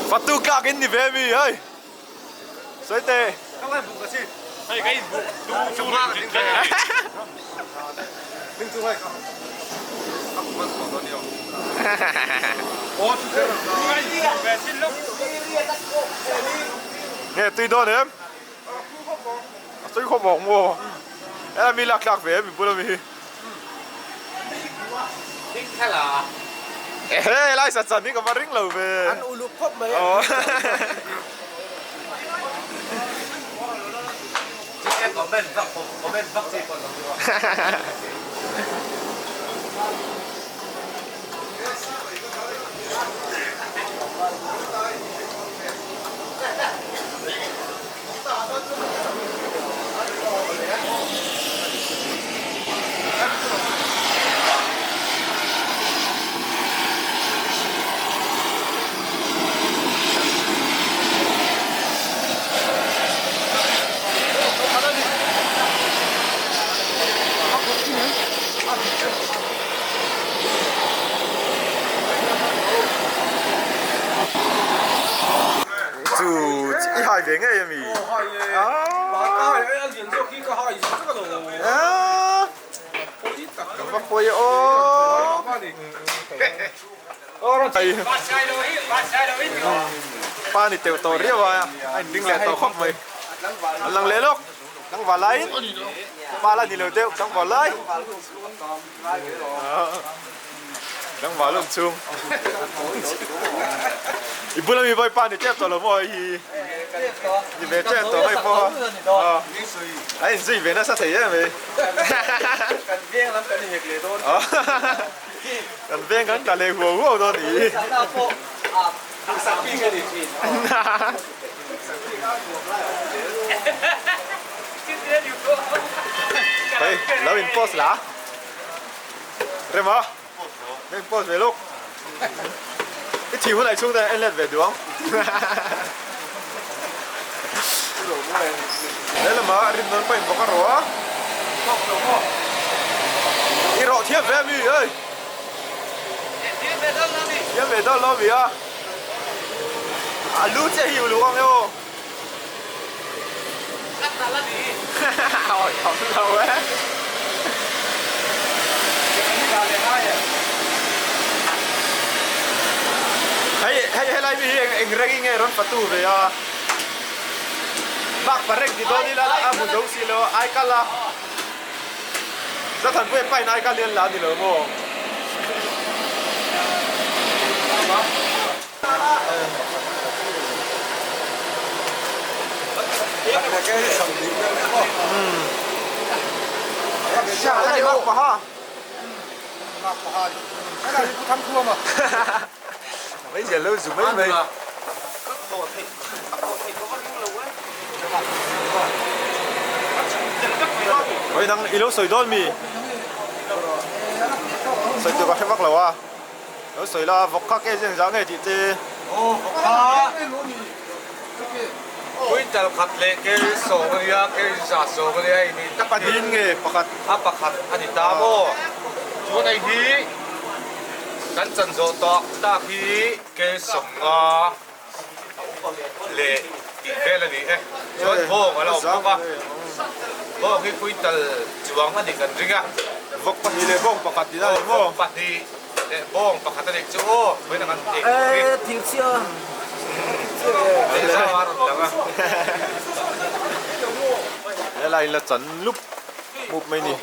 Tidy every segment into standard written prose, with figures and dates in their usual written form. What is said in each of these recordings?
Fatu tlak in ni ve mi hei. Sawi teh. Nge tui dawn em? A tui khawp awk maw? Ela mi lak tlak ve em i bula mi hi? Ehe lai sat chan hi ka va ring lo ve. An uluk khawp mai. Chu i hai ve ngei ami? Ka va pawi e aw. Pa ni teuh tawh riau a, a inring leh tawh khawp mai. An lang leh lawk, tlangval laiin pa la ni lo deuh tlangval lai. Tlangval awm chhung. I bula mi vawi pa ni tep tawh lo maw hei hi. Ni ve tep tawh mai pawh a. A inzui ve nasa thei em mai. Kan veng lam kan hek leh dawn. Kan veng kan tla leh huau huau dawn ni. Hei lo in post la. Rema Min post ve lawk. I thih hunah i chhungte en let ve duh ang. He lamah rinnawn pahin bawk a rawh a. I rawh thiam ve ami oi. Thiam ve dawn lo mi a. A lu che hi uluk ang e aw. Oi awm lo e. Hei hei helai mi hi eng eng reng nge rawn patu ve a. Bak parek ti dawn ila a hmu zo si lo ai kal a. Zathanpuia pain ai kal hian la a ni lo maw. I lo sawi dawn mi? Sawi tur ka hre vak lo a. Lo sawi la, vawk kha ke zeng zah nge tih te. Aw vawk kha quintal khat leh ke sawm a nia, ke za sawm a nia hei ni tak a ni. Nge pakhat? A pakhat a ni ta maw? Chuan hei hi kan chan zawh tawh tak hi ke sawmnga leh tih vel a ni e. Chuan bawng a la awm bawk a, bawng hi quintal chuang a ni kan ring a. Vawk pahnih leh bawng pakhat tih a ni maw? Vawk pahnih leh bawng pakhat a nih chu aw, vawiin ang an tih tur hi. Thil chhia. Leh zau a rawn lang a. Helai la chan lup mup mai ni.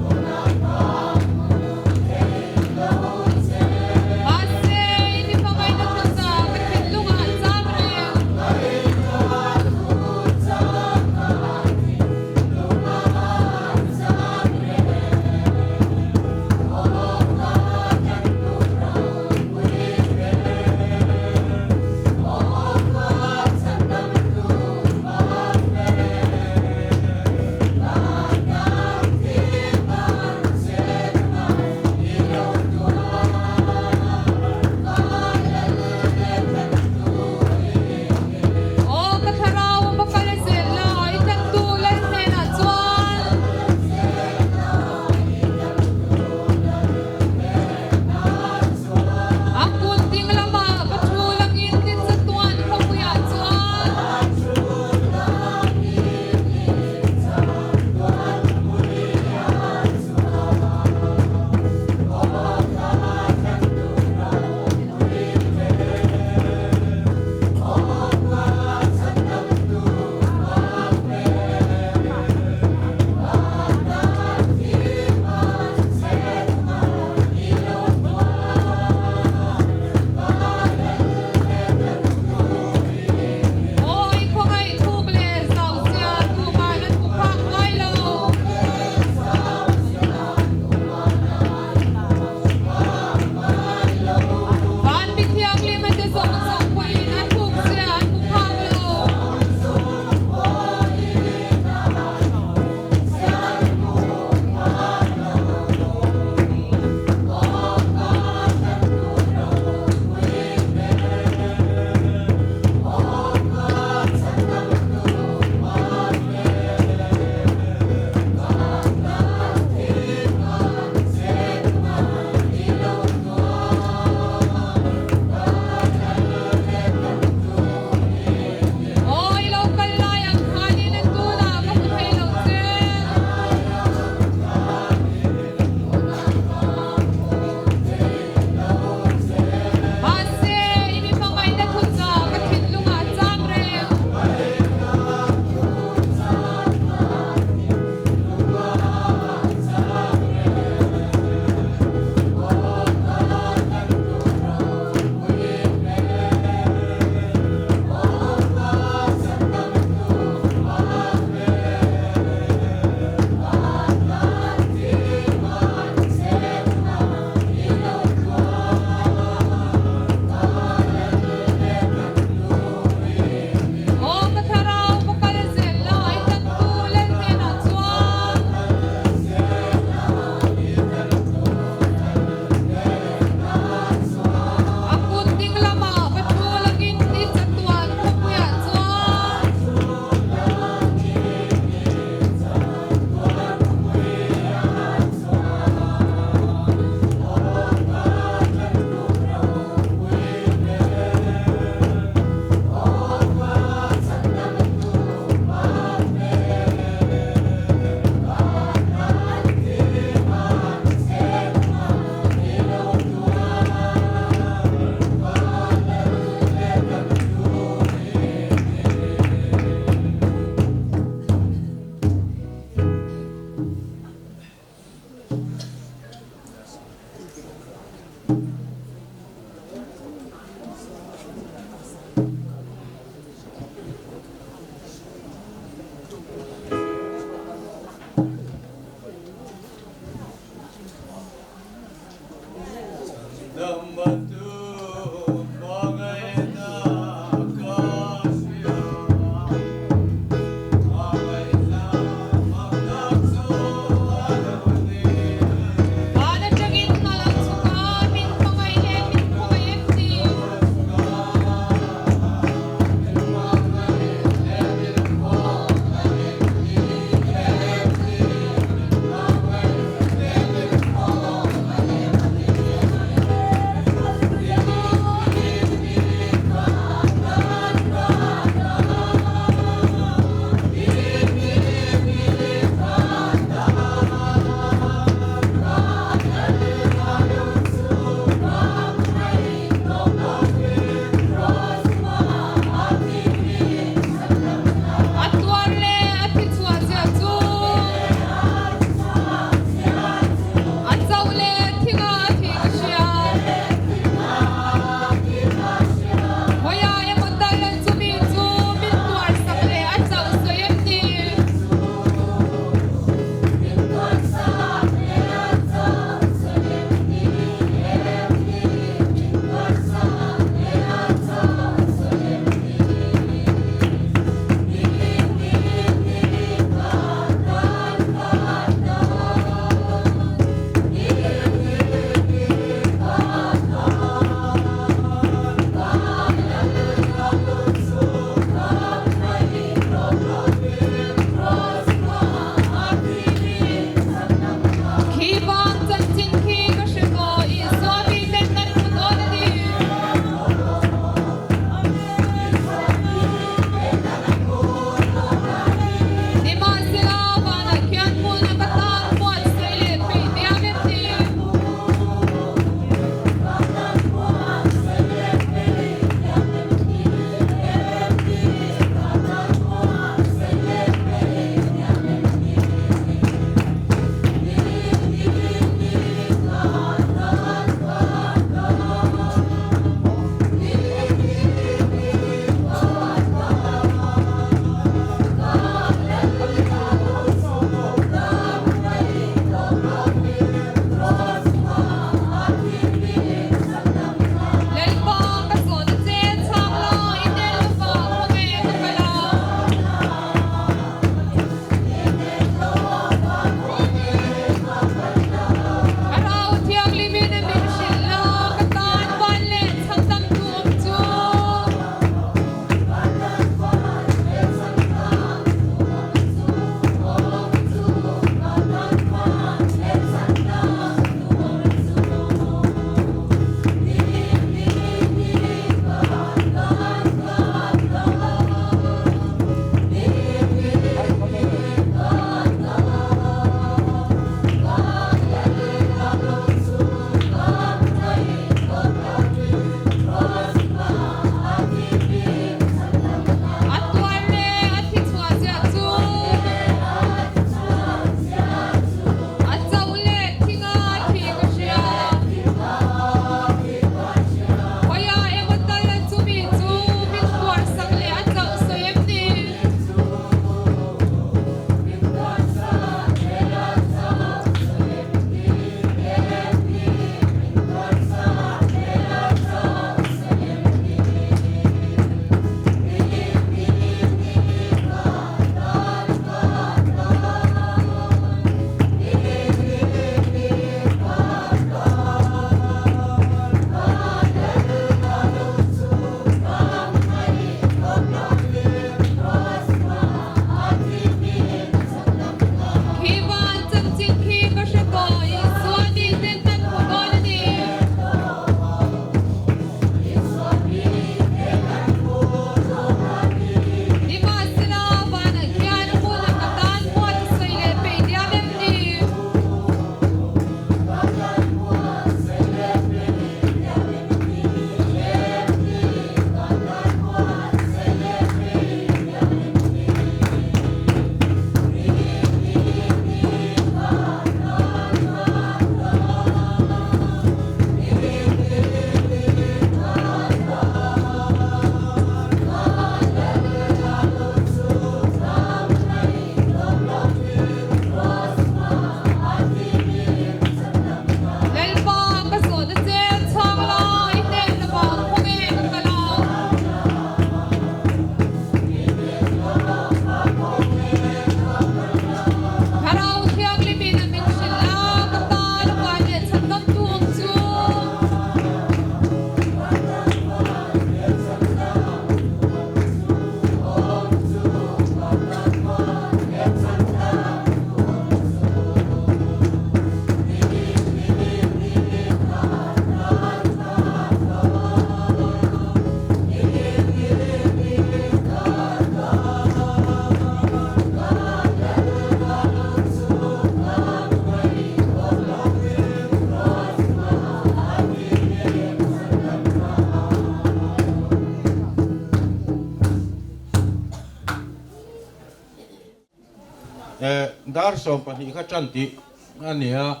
Dar 12 kha tan tih a ni a,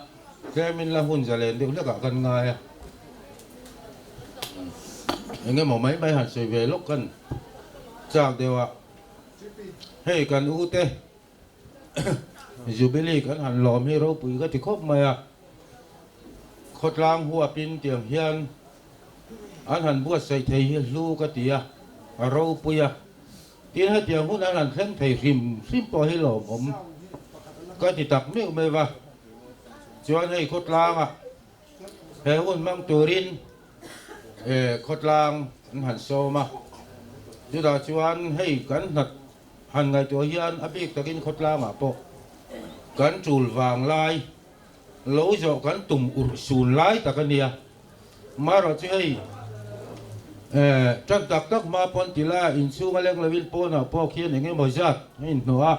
tlemin la hun zalen deuh hlekah kan ngai a. Eng emaw mai mai han sawi ve lawk kan chak deuh a. Hei kan u te Jubilee kan han lawm hi ropui ka ti khawp mai a. Khawtlang huapin tiang hian an han buatsaih thei hi hlu ka ti a, a ropui a. Tin hetiang hun an han thleng thei hrim hrim pawh hi lawmawm ka ti tak meuh mai va. Chuan hei khawtlangah he hun hmang turin khawtlang an han sawm a, chutah chuan hei kan hnat han ngaihtuah hian a bik takin khawtlangah pawh kan tul vang lai lo zawh kan tum urh sun lai tak a nia. Marawh chu hei tan tak tak hma pawn ti la inchhung a leng lovin pawnah pawh khian eng emaw zat a inhnawh a,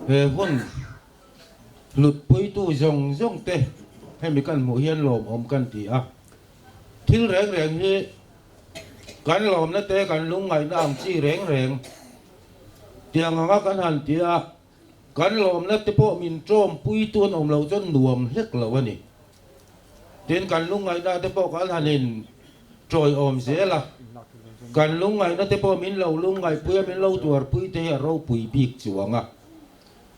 he hun hlutpuitu zawng zawng te hemi kan hmuh hian lawmawm kan ti a. Thil reng reng hi kan lawmna te kan lungngaihna ang chi reng reng tiang anga kan han ti a, kan lawmna te pawh min tawmpuitu an awm loh chuan nuam hlek lo a ni. Tin, kan lungngaihna te pawh kan han in tawiawm zel a, kan lungngaihna te pawh min lo lungngaihpui a, min lo tuarpui te hi a ropui bik chuang a.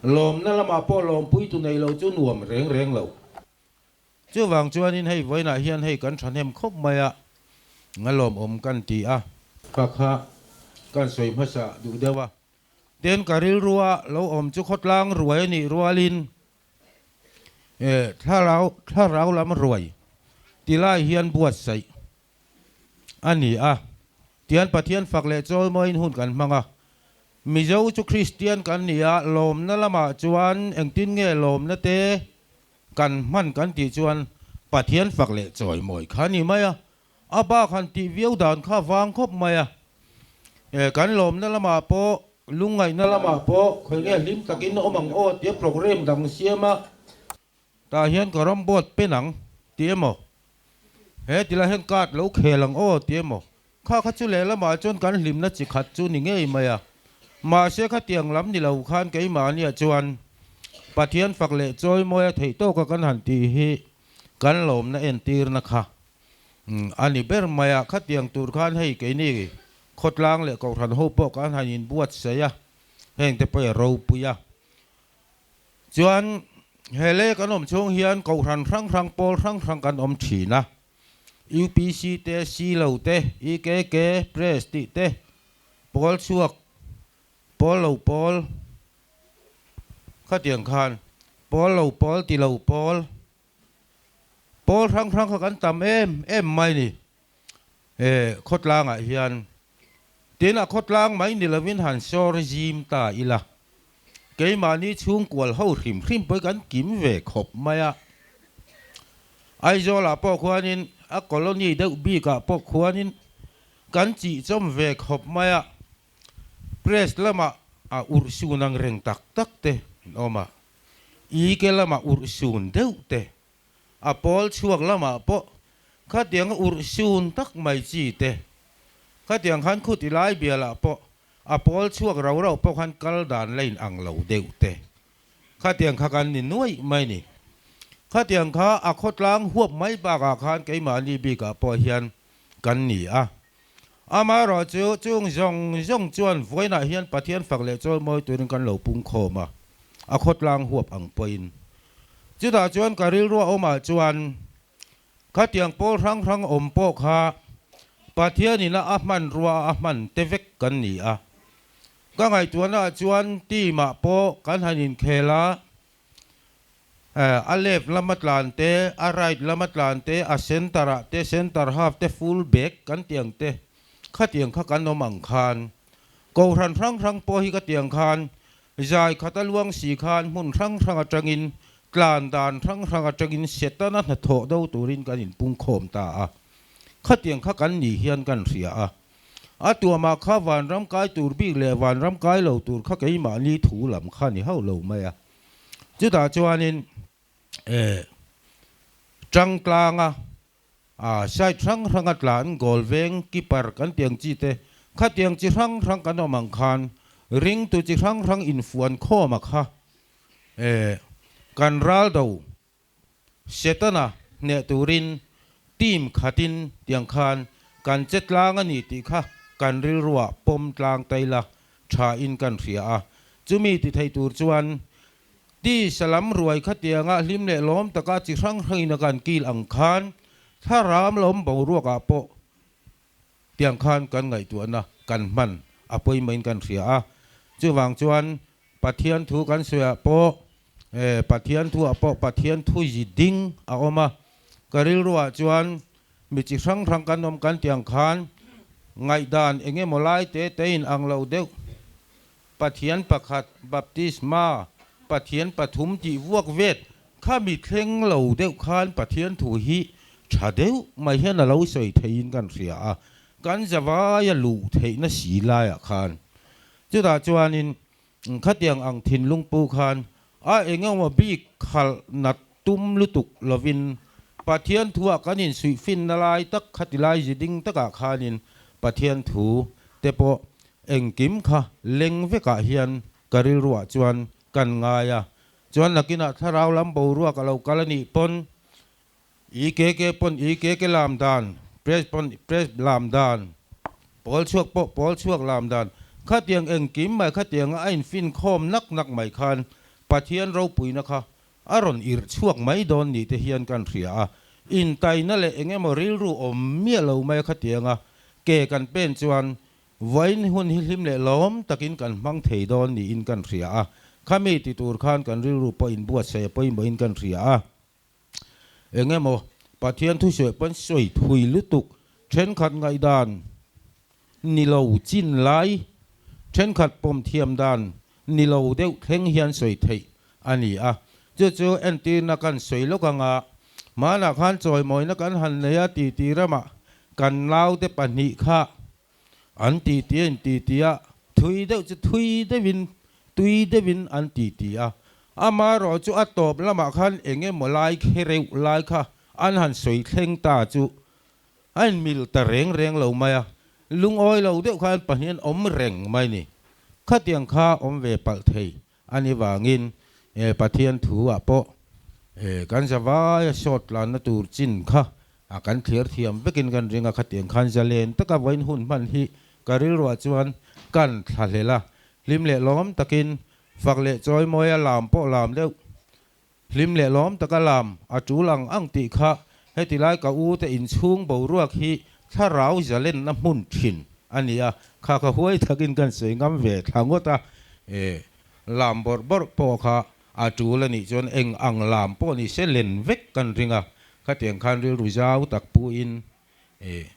Lawmna lamah pawh lawmpui tu nei lo chu nuam reng reng lo. Chuvang chuanin hei vawiinah hian hei kan thahnem khawp mai a, nga lawmawm kan ti a. Kha kha kan sawi hmasa duh deuh a. Tin, ka rilrua lo awm chu khawtlang ruai a nih rualin thlarau thlarau lam ruai ti lai hian buatsaih a ni a. Tian Pathian fak leh chawlmawiin hun kan hmang a. Mizo chu Kristian kan ni a, lawmna lamah chuan engtin nge lawmna te kan hman kan tih chuan Pathian fak leh chawimawi kha a ni mai a. A bak han tih viau dan kha vang khawp mai a. Kan lawmna lamah pawh, lungngaihna lamah pawh khawi nge hlim takin awm ang aw tia programme dang siam a. Tah hian ka ram board pen ang ti emaw? He tilai hian card lo khel ang aw ti emaw? Kha kha chu lehlamah chuan kan hlimna chi khat chu ni ngei mai a. Mahse khatiang lam ni lo khan keimahniah chuan Pathian fak leh chawimawi a theih tawka kan han tih hi kan lawmna entirna kha a ni ber mai a. Khatiang tur khan hei keini khawtlang leh kohhran ho pawh kan han inbuatsaih a, hengte pawh i ropui a. Chuan he lei kan awm chhung hian kohhran hrang hrang pawl hrang hrang kan awm thin a, UPC te, Silo te, EKK, Press tih te, pawl chhuak, pawl lo pawl, khatiang khan pawl lo pawl ti lo pawl, pawl hrang hrang kha kan tam em em mai ni he khawtlangah hian. Tin a khawtlang mai ni lovin han sawr zim ta ila. Keimahni chhungkual ho hrim hrim pawh hi kan kim ve khawp mai a. Aizawlah pawh khuanin a colony deuh bikah pawh khuanin kan chihchawm ve khawp mai a. Press lamah a urhsun ang reng tak tak te an awm a. Ike lamah urhsun deuh te, a pawl chhuak lamah pawh khatianga urhsun tak mai chi te, khatiang khan khuti lai bialah pawh A pawl chhuak rau rau pawh khan kal dan la in ang lo deuh te. Khatiang kha kan ni nuaih mai ni. Khatiang kha a khawtlang huap mai bakah khan keimahni bikah pawh hian kan ni a. Amaherawhchu chung zawng zawng chuan vawiinah hian Pathian fak leh chawimawi turin kan lo pung khawm a, a khawtlang huap ang pawhin. Chutah chuan ka rilru a awmah chuan Khatiang pawl hrang hrang awm pawh kha Pathianin a a hmanrua a hman te vek kan ni a. Ka ngaihtuahnaah chuan team ah pawh kan han inkhel a, a left lama tlan te, a right lama tlan te, a center ah te, center half te, full back kan tih ang te, khatiang kha kan awm ang khan Kohhran hrang hrang pawh hi ka tih ang khan Zai khat a luang si khan hmun hrang hrang atangin tlan dan hrang hrang atangin Setana hnathawh do turin kan inpungkhawm ta a. Khatiang kha kan ni hian kan hria a. A tuamah kha vanram kai tur bik leh vanram kai lo tur kha keimahni thu lam kha ni hauh lo mai a. Chutah chuanin eh Tangtlanga A side hrang hranga tlan goal veng keeper kan tih ang chi te, khatiang chi hrang hrang kan awm ang khan ringtu chi hrang hrang infuan khawm a kha. Eh, kan ral do Setana hneh turin team khatin tiang khan kan che tlang a ni tih kha kan rilruah pawm tlang tai la tha in kan hria a. Chumi ti thei tur chuan tisa lam ruai kha tianga hlim leh lawm taka chi hrang hrangin a kan kil ang khan thlaram lawm boruakah pawh tiang khan kan ngaihtuahna kan hman a pawimawhin kan hria a. Chuvang chuan Pathian thu kan sawiah pawh eh Pathian thuah pawh Pathian thu zi ding a awm a, ka rilruah chuan mi chi hrang hrang kan awm kan tih ang khan ngaihdan eng emaw lai te te in ang lo deuh Pathian pakhat baptisma Pathian pathum tih vuak vet kha mi thleng lo deuh khan Pathian thu hi tha deuh mai hian a lo sawi theiin kan hria a, kan zavaia luh theihna si laiah khan Chutah chuanin khatiang ang thinlung pu khan a engemaw bik khalh nat tum lutuk lovin Pathian thuah kan insuihfinna lai tak khati lai zi ding takah khanin Pathian thu te pawh engkim kha leng vekah hian ka rilruah chuan kan ngai a. Chuan nakinah thlarau lam boruak a lo kal a nih pawn IKK pawn IKK lam dan, Press pawn Press lam dan, Pawl chhuak pawh Pawl chhuak lam dan, khatiang engkim mai khatianga a infin khawm nak nak mai khan Pathian ropuina kha a rawn irh chhuak mai dawn ni te hian kan hria a, intaina leh eng emaw rilru awm miah lo mai khatianga ke kan pen chuan Vawiin hun hi hlim leh lawm takin kan hmang thei dawn niin kan hria a, khami ti tur khan kan rilru pawh inbuatsaih a pawimawhin kan hria a. Eng emaw Pathian thusawi pawn sawi thui lutuk thenkhat ngaihdan ni lo chin lai, thenkhat pawm thiam dan ni lo deuh thleng hian sawi theih a ni a. Chu chu entirna kan sawi lawk anga hmanah khan chawimawina kan han nei a titi ramah kan naute pahnih kha An titi a intiti a, thui deuh chu thui deuhin, tui deuhin an titi a. Amaherawh chu a tawp lamah khan eng emaw lai khereuh lai kha an han sawi thleng ta chu a inmil ta reng reng lo mai a, lungawi lo deuh khan pahnih an awm reng mai ni. Khatiang kha awm ve palh thei A ni vangin Pathian thu ah pawh kan zavaia sawt tlanna tur chin kha kan thlir thiam vekin kan ring a, khatiang khan zalen taka vawiin hun hman hi ka rilruah chuan kan thlahlel a, hlim leh lawm takin fak leh chawimawia lam pawh lam deuh, hlim leh lawm taka lam a tul ang ang tih kha heti lai ka u te inchhung boruak hi thlarau zalenna hmun thin a ni a, kha ka huai takin kan sawi ngam ve thla ngawt a, Lam bawrh bawrh pawh kha a tul a nih chuan eng ang lam pawh ni se len vek kan ring a, khatiang khan rilru zau tak puhin eh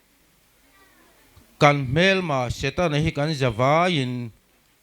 kan hmelma Setana hi kan zavaiin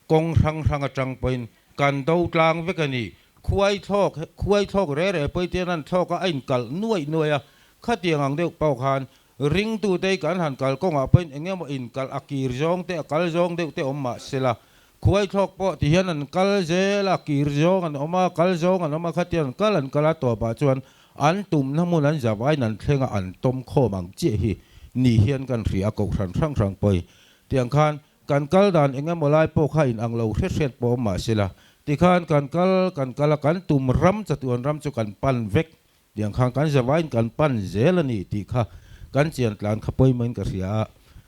kawng hrang hrang atang pawhin kan do tlang vek a ni. Khuai thlawk khuai thlawk re re pawhin tian an thlawk a, a inkalh nuaih nuaih a, khatiang ang deuh pawh khan Ringtute kan han kal kawngah pawhin eng emaw inkal a kir zawng te, a kal zawng deuh te awm mah sela, khuai thlawk pawh ti hian an kal zel a, kir zawng an awm a, kal zawng an awm a, khatiang an kal an kal a, tawpah chuan an tumna hmun an zavaiin an thleng a, an tawm khawm ang chiah hi ni hian kan hria a, kohhran hrang hrang pawi tiang khan kan kal dan eng emaw lai pawh kha inang lo hret hret pawh awm mah sela, tikhan kan kal kan kal a, kan tum ram chatuan ram chu kan pan vek Tiang khan kan zavaiin kan pan zel a ni tih kha kan chian tlan kha pawimawhin ka hria a,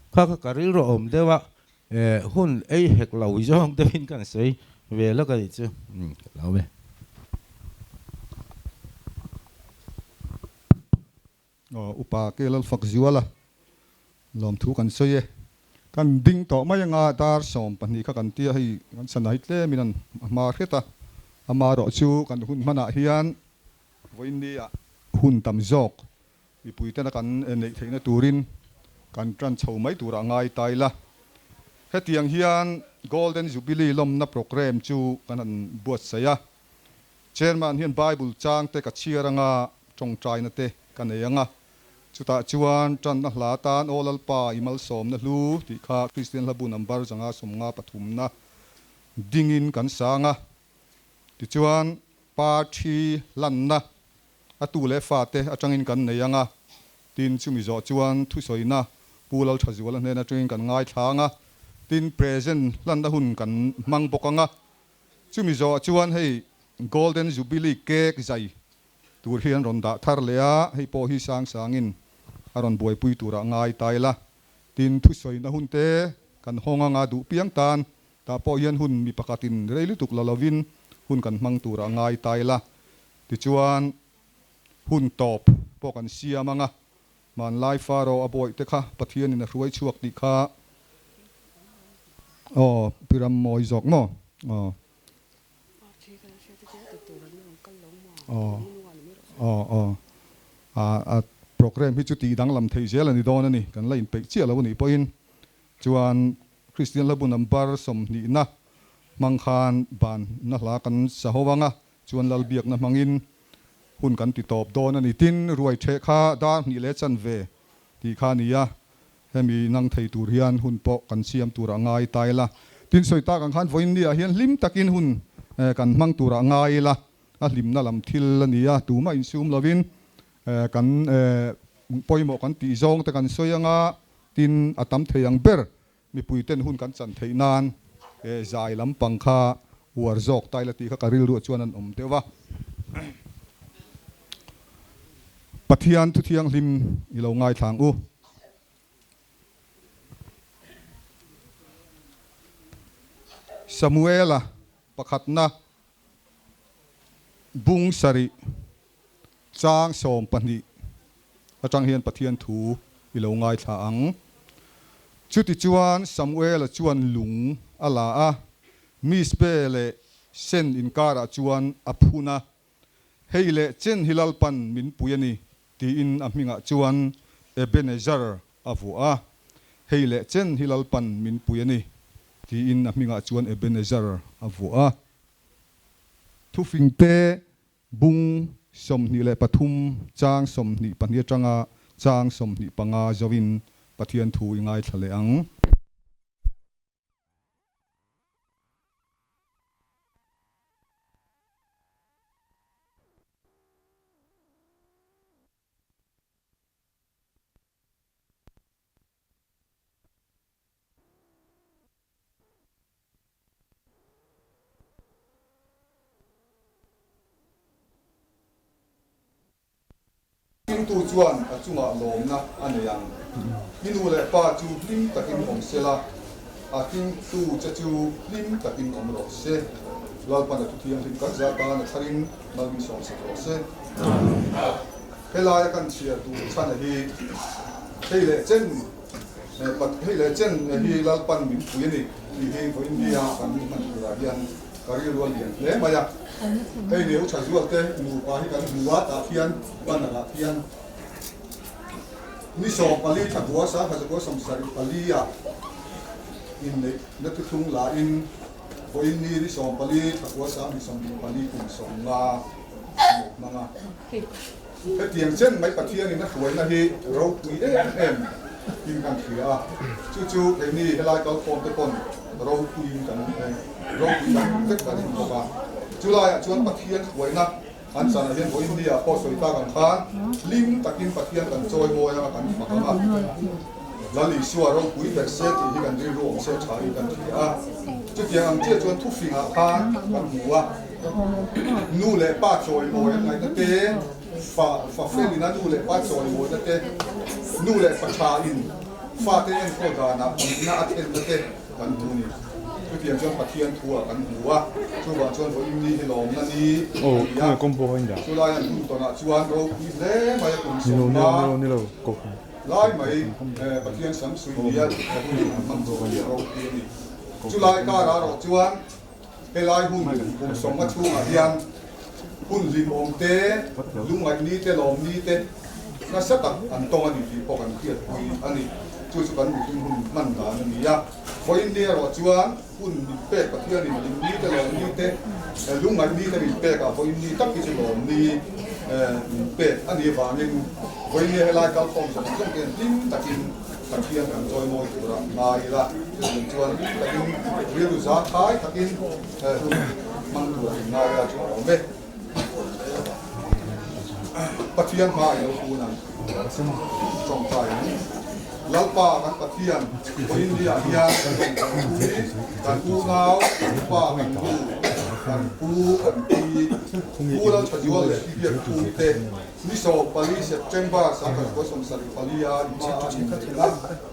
kha kha ka rilru awm deuh a, hun ei hek lo zawng deuhin kan sawi ve lawk a nih chu, ka lo e. Aw upa ke Lalfak Zuala lawmthu kan sawi e. Kan ding tawh mai anga dar 12 kha kan tia hei kan sana hi tlemin an hma hret a, amaherawh chu kan hun hmanah hian Vawiinnia hun tam zawk mipuitena kan neih theihna turin kan tan chho mai turah ngai ta ila. Hetiang hian Golden Jubilee lawmna programme chu kan han buatsaih a. Chairman hian Bible chang te ka chhiar anga tawngtaina te ka nei anga. Chutah chuan tanna hla tan Aw Lalpa i malsawmna hlu tih kha Kristian hlabu number 153 na dingin kan sang a. Tichuan, pa thi hlanna a tu leh fate atangin kan nei ang a, tin chumi zawh chuan thusawina Pu Lalthazuala hnen atangin kan ngaithla ang a, tin present hlanna hun kan hmang bawk ang a, chumi zawh chuan hei Golden Jubilee cake zai tur hi an rawn dah thar leh a, hei pawh hi sang sangin a rawn buaipui turah ngai ta ila. Tin, thusawina hun te kan hawng anga duh piang tan tah pawh hian hun mi pakhatin rei lutuk la lovin hun kan hmang turah ngai ta ila. Tichuan, hun tawp pawh kan siam anga Hmanlai Pharaoh a bawih te kha Pathianin a hruai chhuak tih kha aw pi ram mawi zawk maw aw aw aw aw a a program hi chu tih danglam theih zel a ni dawn a ni kan la inpeih chiah lo a nih pawhin chuan Kristian hlabu number sawmhnihna hmang khan ban na hla kan sa ho ang a Chuan Lalbiakna hmangin hun kan ti tawp dawn a ni. Tin, ruai ṭheh kha dar hnih leh chanve tih kha a ni a, hemi nang thei tur hian hun pawh kan siam turah ngai ta ila. Tin, sawi tak ang khan vawiin ni ah hian hlim takin hun kan hmang turah ngai ila, a hlimna lam thil a ni a, tumah insum lovin kan pawimawh kan tih zawng te kan sawi anga, tin, a tam thei ang ber Mipui ten hun kan chan theih nan zai lampang kha uar zawk ta ila tih kha ka rilruah chuan an awm deuh a. Pathian thu thianghlim i lo ngaithla ang u. Samuela pakhatna bung sarih Chang 12 atang hian Pathian thu i lo ngaithla ang. Chutichuan Samuela chuan lung a la a, Mizpe leh Sen inkarah chuan a phun a, Hei leh chen hi Lalpan min pui a ni, tiin a hmingah chuan Ebenezer a vuah a. Hei leh chen hi Lalpan min pui a ni, tiin a hmingah chuan Ebenezer a vuah a. Thufingte Bung 23 chang 22 atanga chang 25 zoin Pathian thu i ngaithla leh ang. Hringtu chuan a chungah lawmna a nei ang. I nu leh pa chu hlim takin awm se la, a hringtu che chu hlim takin awm rawh se. Lalpan a thuthianghlim kan za tan a tharin malmin sawmsak rawh se. Helaia kan chhiar tur chhana hi hei leh chen hei leh chen hi Lalpan min pui a ni tih hi vawiin nia kan hman turah hian ka rilru a lian hle mai a. Hei neu tha zual te nupa hi kan hmu a, tah khian banner ah khian ni 14 thla kua 1974 ah inneihna thuthlung lain vawiin ni ni 14 thla kua 2024 kum 50 hmang a. Hetiang chen mai Pathianin a hruaina hi ropui em em in kan hria a, chu chu keini helai kalkhawm te pawn ropuiin kan ropui tak vek kan in bawk a. Chulaiah chuan Pathian hruaina an chanah hian vawiin ni ah pawh sawi tak ang khan hlim takin Pathian kan chawi mawi anga kan fak ang a, Lal Isua ropui ber se tih hi kan rilru awm se tha in kan hria a. Chutiang ang chiah chuan thufingah khan kan hmu a. Nu leh pa chawimawi an ngaihna te, fa fa felin a nu leh pa chawimawina te, nu leh pa tha in fate enkawl danah nihna a thlenna te kan hmu ni. Chutiang chuan Pathian thu ah kan hmu a, chuvang chuan vawiin ni hi lawmna ni a ni a. Chulai an hun tawnah chuan ropui hle mai a kum sawmna lai mai Pathian sam suih nia hun an hmang zawh hi a ropui a ni. Chulai karah erawh chuan Helai hun kum sawmnga chhungah hian hun hlimawm te, lungngaih ni te, lawm ni te nasa tak an tawng a ni tih pawh kan hriatpui a ni. Chu chu kan mihring hun hman dan a ni a. Vawiin ni erawh chuan hun min pek Pathianin hlim ni te, lawm ni te, lungngaih ni te min pek a, vawiin ni tak hi chu lawm ni min pek a nih avangin vawiin ni helai kalkhawm zawng zawng te hian hlim takin Pathian kan chawimawi tura ngai ila, chutiang chuan hlim takin rilru zangkhai takin hun hmang tura in ngai ila chu a awm e. Pathian hma i lo kun ang, tawngtai ang. Lalpa kan Pathian, vawiin ni ah hian kan rawn kal thu hi kan unau, kan pa, kan nu, Kan pu, kan pi, Pu Lalthazual leh Pi Biakphum te ni 14 September 1974 a i hma a inneihna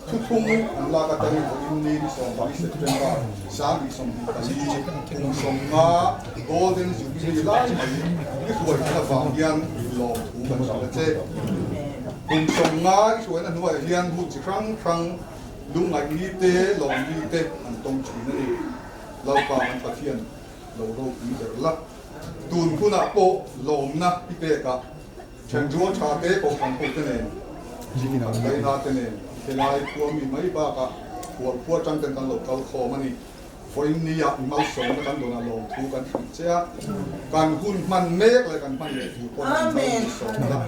thuthlung an lak atangin vawiin ni ni 14 September 2024 kum 50 Golden Jubilee lai mai i hruaina avang hian lawmthu kan hrilh a che. Kum 50 i hruaina hnuaiah hian hun chi hrang hrang lungngaihni te, lawmni te an tawng thin a ni. Lalpa an Pathian lo ropui ber la. Tun hunah pawh lawmna i pek a, thenrual tha te kohhran ho te nen, kan laina te nen helai khua mi mai bakah khual khua tang ten kan lo kal khawm a ni. Vawiin nia i malsawmna kan dawnah lawmthu kan hrilh che a, kan hun hman mek leh kan hman leh tur pawh min malsawmna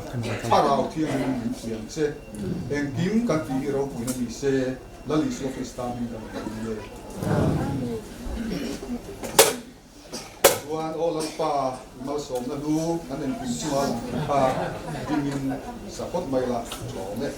Thlarau Thianghlim min thiam che. Engkim kan tih hi ropuina ni se. Lal Isua Krista hming kan rawn ni e. Chuan aw Lalpa i malsawmna hlu kan engkim chunga lang thei kha dingin sa phawt mai la tlawm e.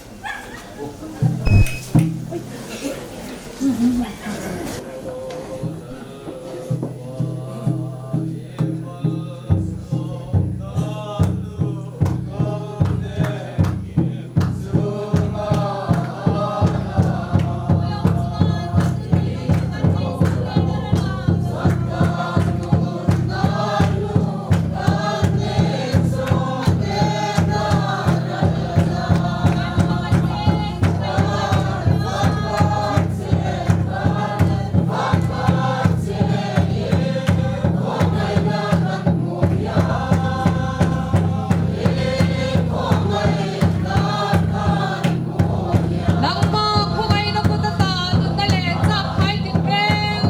Nangmah khawngaihna kut ata nunna leh chak khai tinreng.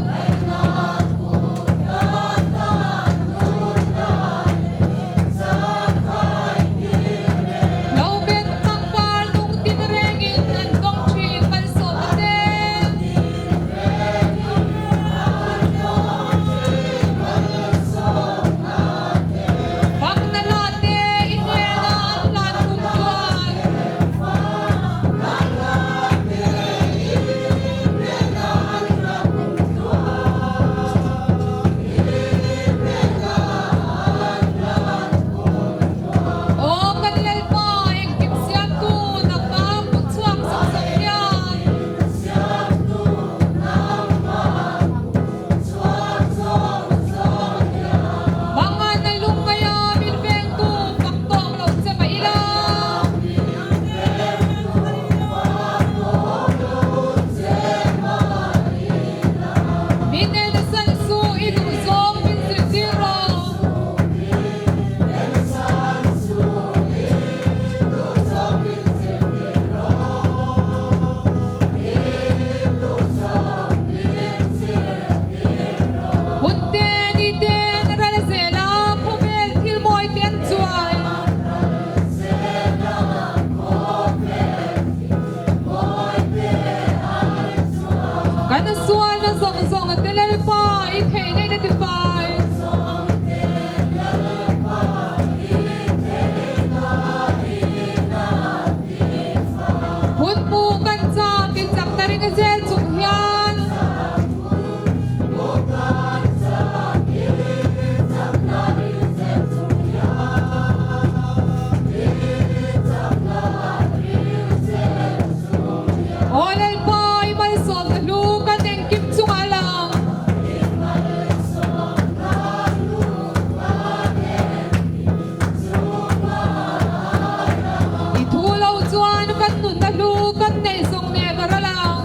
Lo bet pangpar nung tinrengin an tawng thin malsawmna te. Fakna la te i hnena an hlan kum chuan. Aw kan Lalpa engkim siamtu nangmah kut chhuak zawng zawng hian. Mangan a lungngaia min vengtu fak tawk lo che mah ila. Min en san suh i duh zawng min zirtir rawh. Hun te ni te an ral zel a, khawvel thil mawi te an chuai. Kan sualna zawng zawng te Lalpa i theihna in a tifai. Hun hmuh kan chak i chakna ring zel chung hian. Aw Lalpa i malsawmna hlu kan engkim chungah lang. I thu lo chuan kan nunna hlu kan neih zawng nen a ral ang.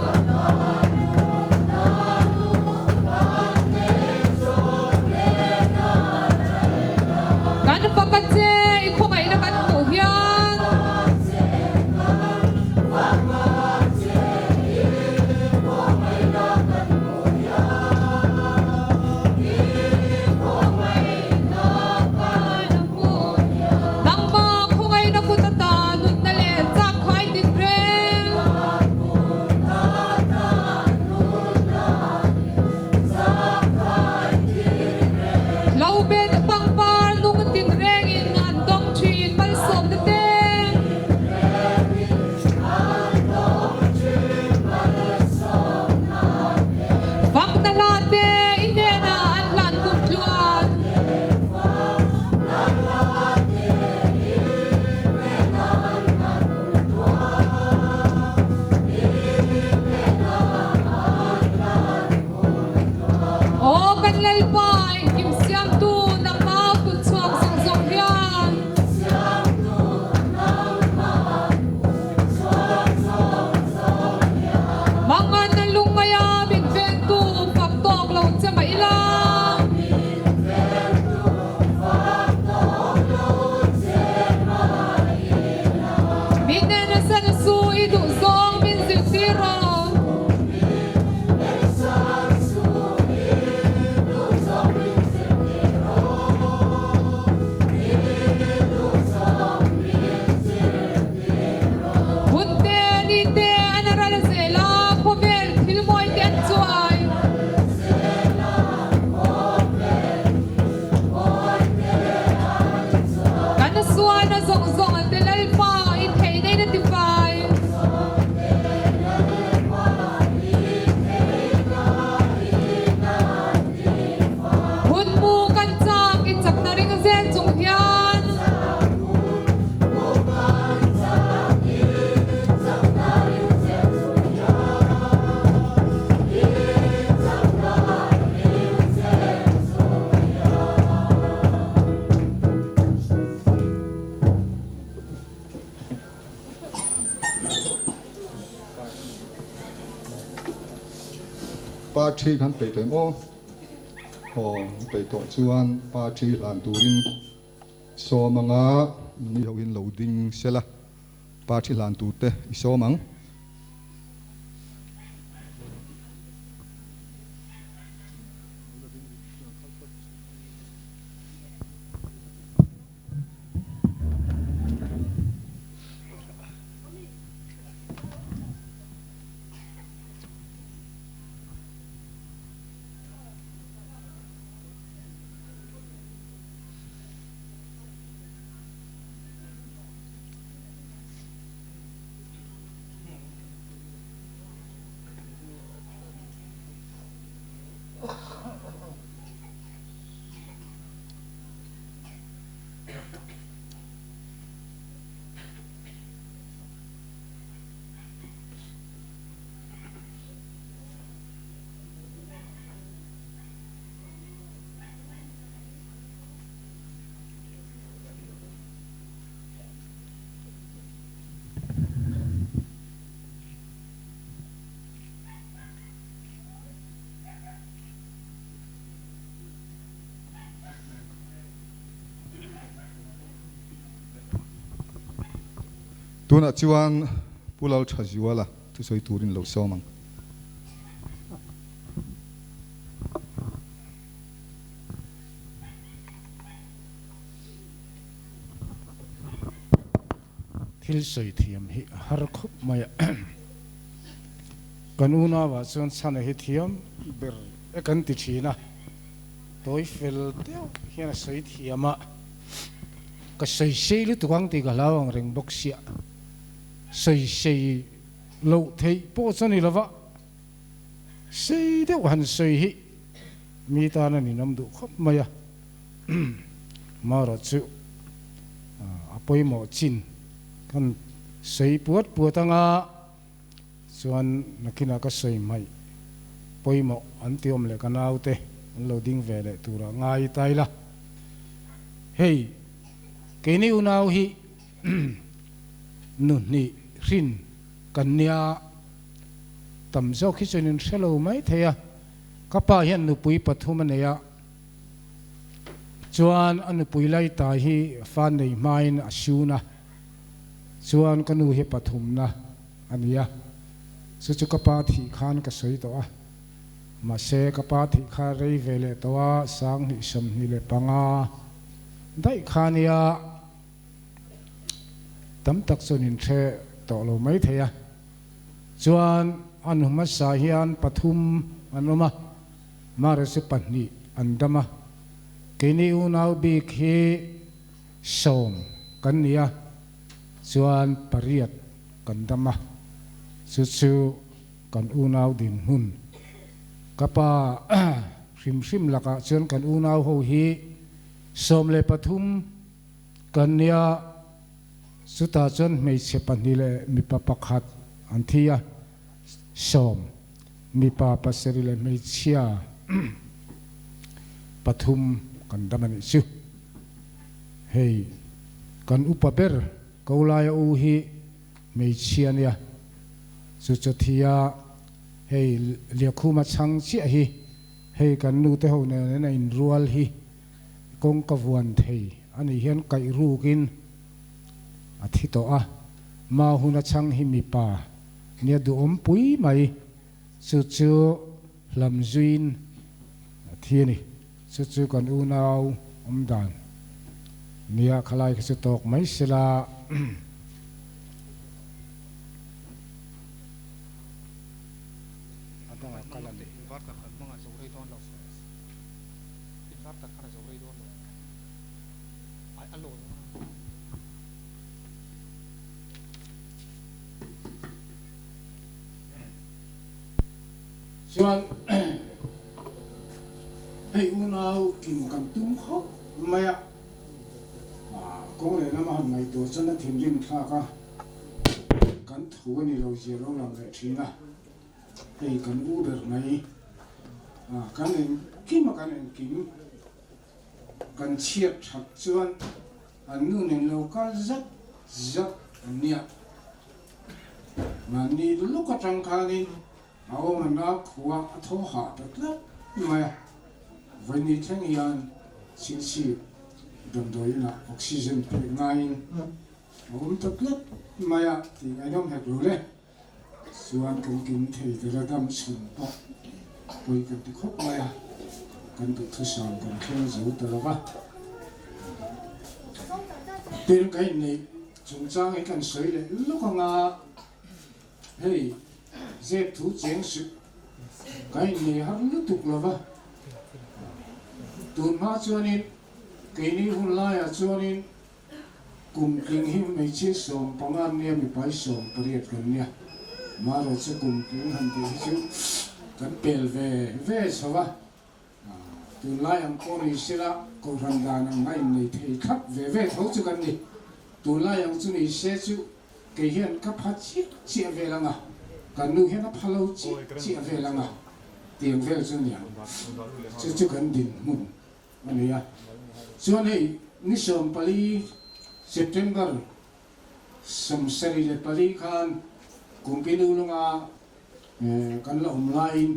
Parthi khan peih tawh em aw? Aw, peih tawh chuan parthi hlan turin sawm anga mi ho hian lo ding sela, parthi hlan turte i sawm ang. Tunah chuan Pu Lalthazuala thusawi turin lo sawm ang. Thil sawi thiam hi a har khawp mai a. Kan unauah chuan chhana hi thiam ber e kan ti thin a, tawi fel deuh hian a sawi thiam a, ka sawi sei lutuk ang tih ka hlau ang reng bawk sia, sawi sei loh theih pawh chu a ni lova, sei deuh han sawi hi mi tan a ninawm duh khawp mai a. Marawh chu a pawimawh chin kan sawi puat puat anga chuan nakinah ka sawi hmaih pawimawh an ti awm leh ka naute an lo ding ve leh turah ngai ta ila. Hei keini unau hi nuhnih hrin kan nia tam zawk hi chuan in hre lo mai thei a, ka pa hian nupui pathum a nei a. Chuan a nupui Laita hi fa nei hmain a sun a, chuan ka nu hi pathumna a ni a, chu chu ka pa thih khan ka sawi tawh a, mahse ka pa thih kha rei ve leh tawh a, 20 25 daih kha nia tam tak chuan in hre tawh lo mai thei a, chuan a nu hmasa hian pathum an awm a. Marese pahnih an dam a, keini unau bik hi sawm kan ni a, chuan pariat kan dam a, chu chu kan unau dinhmun. Ka pa hrim hrim lakah chuan kan unau ho hi 13 kan ni a, chutah chuan hmeichhe pahnih leh mipa pakhat an thi a, sawm. Mipa pasarih leh hmeichhia pathum kan dam a nih chu. Hei kan upa ber Kolaia u hi hmeichhia nia, chu chu thia hei Liakhuma chhang chiah hi hei kan nu te ho nen a inrual hi kawngka vuan thei a nih hian kaih rukin a thi tawh a, Mahuna chhang hi mipa Nia duhawm pui mai, chu chu hlam zuiin a thi a ni. Chu chu kan unau awm dan nia khalai kha chu tawk mai sela. A dangah kal a ni. Chuan hei unau kim kan tum khawp mai a, kawng leh lama han ngaihtuah chuan a thinrim thlak a, kan thu a ni lo zia lo lang leh thin a, hei kan u ber mai kan engkim a kan engkim kan chhiat that chuan An nu nen lo kal zat zat an nia. Mahni luk atang khanin A awm a nau khua a thaw hah ta tlat mai a, vawiin thleng hian Chhingchhip damdawiin ah oxygen pek ngaiin a awm ta tlat mai a tih ngaihnawm hek lo le. Chuan kan kim thei tel a dam chhun pawh pawi kan ti khawp mai a, kan duhthusam kan thleng zo ta lo va. Tin, ka inneih chungchang hi kan sawi leh lawk anga hei zep thu cheng suh ka innei har lutuk lo va. Tun hma chuanin keini hun laiah chuanin Kum tling hi hmeichhia 15 an nia, mipai 18 kan nia. Marawh chu kum tling han tih hi chu kan pel ve ve chho a. Tunlai ang pawh ni sela Kohhran dan ang a innei thei thlap ve ve tho chu kan ni. Tunlai ang chu ni se chu kei hian ka pha chiah chiah vel ang a, kan nu hian a pha lo chiah chiah vel ang a, tiang vel chu niang. Chu chu kan dinhmun. a nei a. Chuan hei ni 14 September 74 khan Kumpinu lunga kan la awm laiin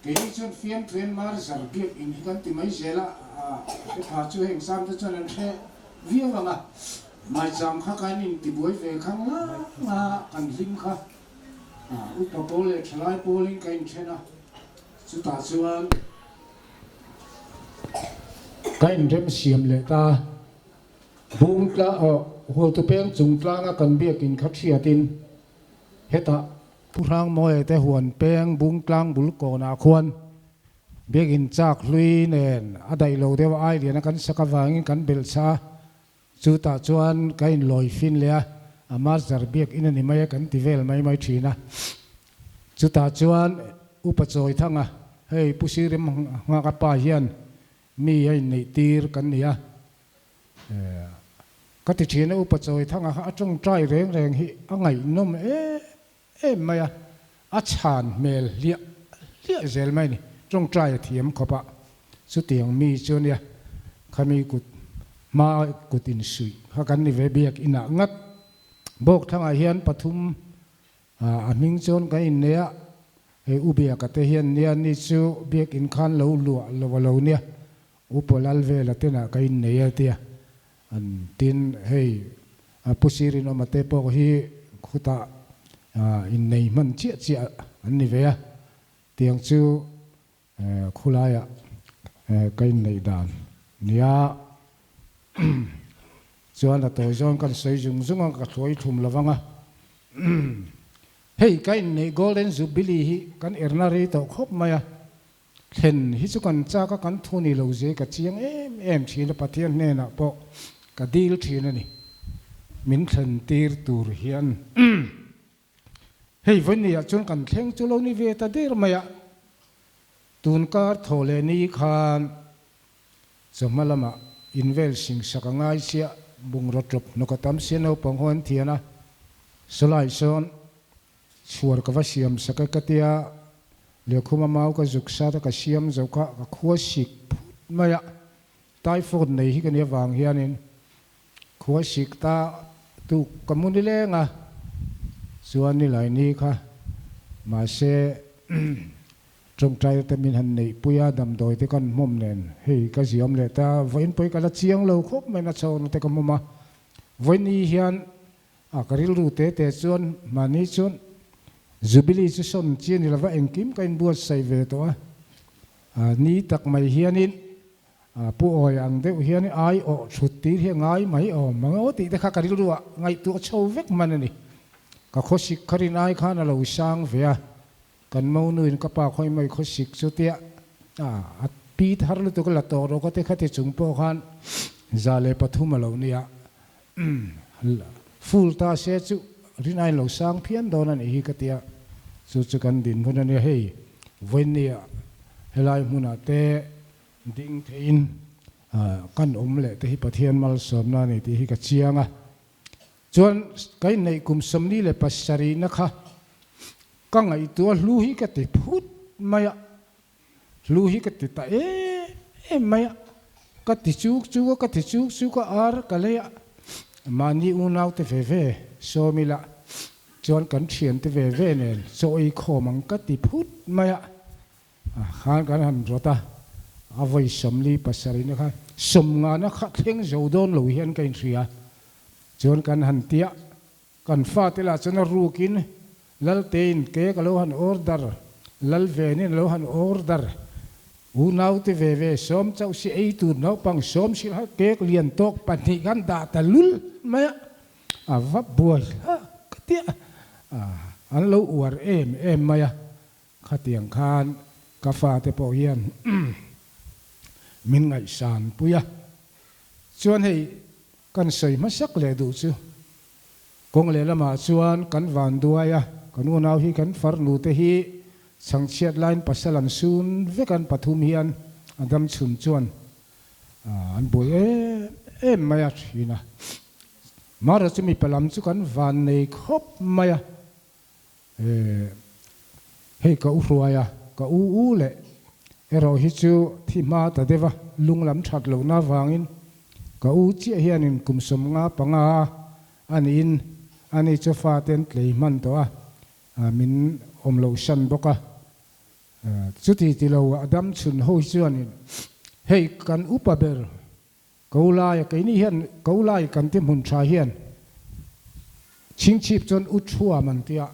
keini chuan fiamthu en mar zar biak in hi kan ti mai zel a, a hre pha chu heng sam te chuan an hre viau ang a, maicham kha kan intibuai ve khang lang a, kan hlim kha upa pawl leh thalai pawlin ka inthen a, chutah chuan Ka inrem siam leh ta. Bung tla aw Hualtu peng chung tlanga kan biakin kha thiatin hetah Pu Hrangmawia te huan peng bung tlang bul kawnah khuan biakin chak hlui nen a daih lo deuh a ai liana kan sak avangin kan belh chha a, chutah chuan ka inlawi fin leh a, a master biakin a ni mai a kan ti vel mai mai thin a. Chutah chuan Upa Chawithanga, hei Pu Sirim Nghaka pa hian mi a inneih tir kan ni a, ka ti thin a, Upa Chawithanga kha a tawngtai reng reng hi a ngaihnawm em em mai a, a chhan hmel hliah hliah zel mai a ni, tawngtai a thiam khawp a, chutiang mi chu nia khami kut hma kut insuih kha kan ni ve biak inah ngat Bawkthangah hian pathum A hming chuan kan innei a, hei U Biaka te hian nia ni chu biakinn khan lo luah lo a lo nia, U Pawlal vela tenah ka innei a tia an tin hei Pu Sirinawma te pawh hi khutah innei hman chiah chiah an ni ve a, tiang chu Khulaiah ka inneih dan nia chuan a tawi zawng kan sawi zung zung a, ka hruai thum lo vang a. Hei ka inneih Golden Jubilee hi kan erna rei tawh khawp mai a, thlen hi chu kan chak a, kan thu ni lo zia ka chiang em em thin a, Pathian hnenah pawh ka dil thin a ni, min thlen tir tur hian. Hei vawinia chuan kan thleng chu lo ni ve ta der mai a, tun kar thaw leh ni khan chawhma lamah invel sing sak a ngai chiah, bungraw tawp hnawk a tam sia naupang ho an thian a, sawlai sawn chhuar ka va siam sak e ka tia, lehkhuma mau ka zuk sat a ka siam zo kha ka khua sik phut mai a, typhoid nei hi ka nih avang hianin Khua sik ta tuk ka mu nileng a, chuan nilai ni kha mahse tawngtai te min han neih pui a, damdawi te kan hmawm nen hei ka ziam leh ta, vawiin pawh hi ka la chiang lo khawp mai na chhawna te ka hmawm a, vawiin ni hian a ka rilru te te chuan mahni chuan Jubilee chu sawn chi a ni lova engkim ka inbuatsaih ve tawh a, ni tak mai hianin Pu Awi ang deuh hian ai awh thut tir hi a ngai mai awm ang aw tih te kha ka rilru ah ngaihtuah chho vek hman a ni. Ka khawsik kha rin ai khan a lo sang ve a, kan monu in ka pa khawi mai khawsik chu tia a pi thar lutuk a la tawh rawh ka ti kha ti chung pawh khan 103 a lo nia. Full ta se chu rin ai lo sang phian dawn a nih hi ka tia, chu chu kan dinhmun a nia hei vawinia helai hmunah te Ding theiin kan awm leh te hi Pathian malsawmna a ni tih hi ka chiang a. Chuan ka inneih kum 47 na kha ka ngaihtuah hlu hi ka ti phut mai a, hlu hi ka ti ta em em mai a, ka ti chuk chuk a, ka ti chuk chuk a, ar ka lei a, mahni unau te ve ve sawm ila. Chuan kan thiante ve ve nen chaw ei khawm ang ka ti phut mai a, khan kan han rawt a, a vawi 47 na khan sawmngana kha thleng zo dawn lo hian ka inhria. Chuan kan han tia, kan fate lah chuan a rukin Laltein cake a lo han order, Lalvenin a lo han order, unaute ve ve sawm chauh si ei tur naupang sawm si kha cake lian tawk pahnih khan dah ta lul mai a, a va buai hlak ka tia, an lo uar em em mai a, khatiang khan ka fate pawh hian min ngaihsan pui a, chuan hei kan sawi hmasak leh duh chu Kawng lehlamah chuan kan van duai a, kan unau hi kan farnu te hi chhangchhiat laiin pasal an sun vek an pathum hian a dam chhun chuan an buai em em mai a thin a. Mara chu mipa lam chu kan van nei khawp mai a, hei ka u hruai a, ka u u leh erawh hi chu thi hma ta deuh a, lung lam that lohna avangin ka u chiah hianin kum 55 a niin ani chu fate an tlei hman tawh a, min awm loh hran bawk a. Chuti ti lo a dam chhun ho hi chuanin hei kan upa ber Ko laia keini hian ko lai kan ti hmun tha hian chhingchhip chuan u thuam an tia,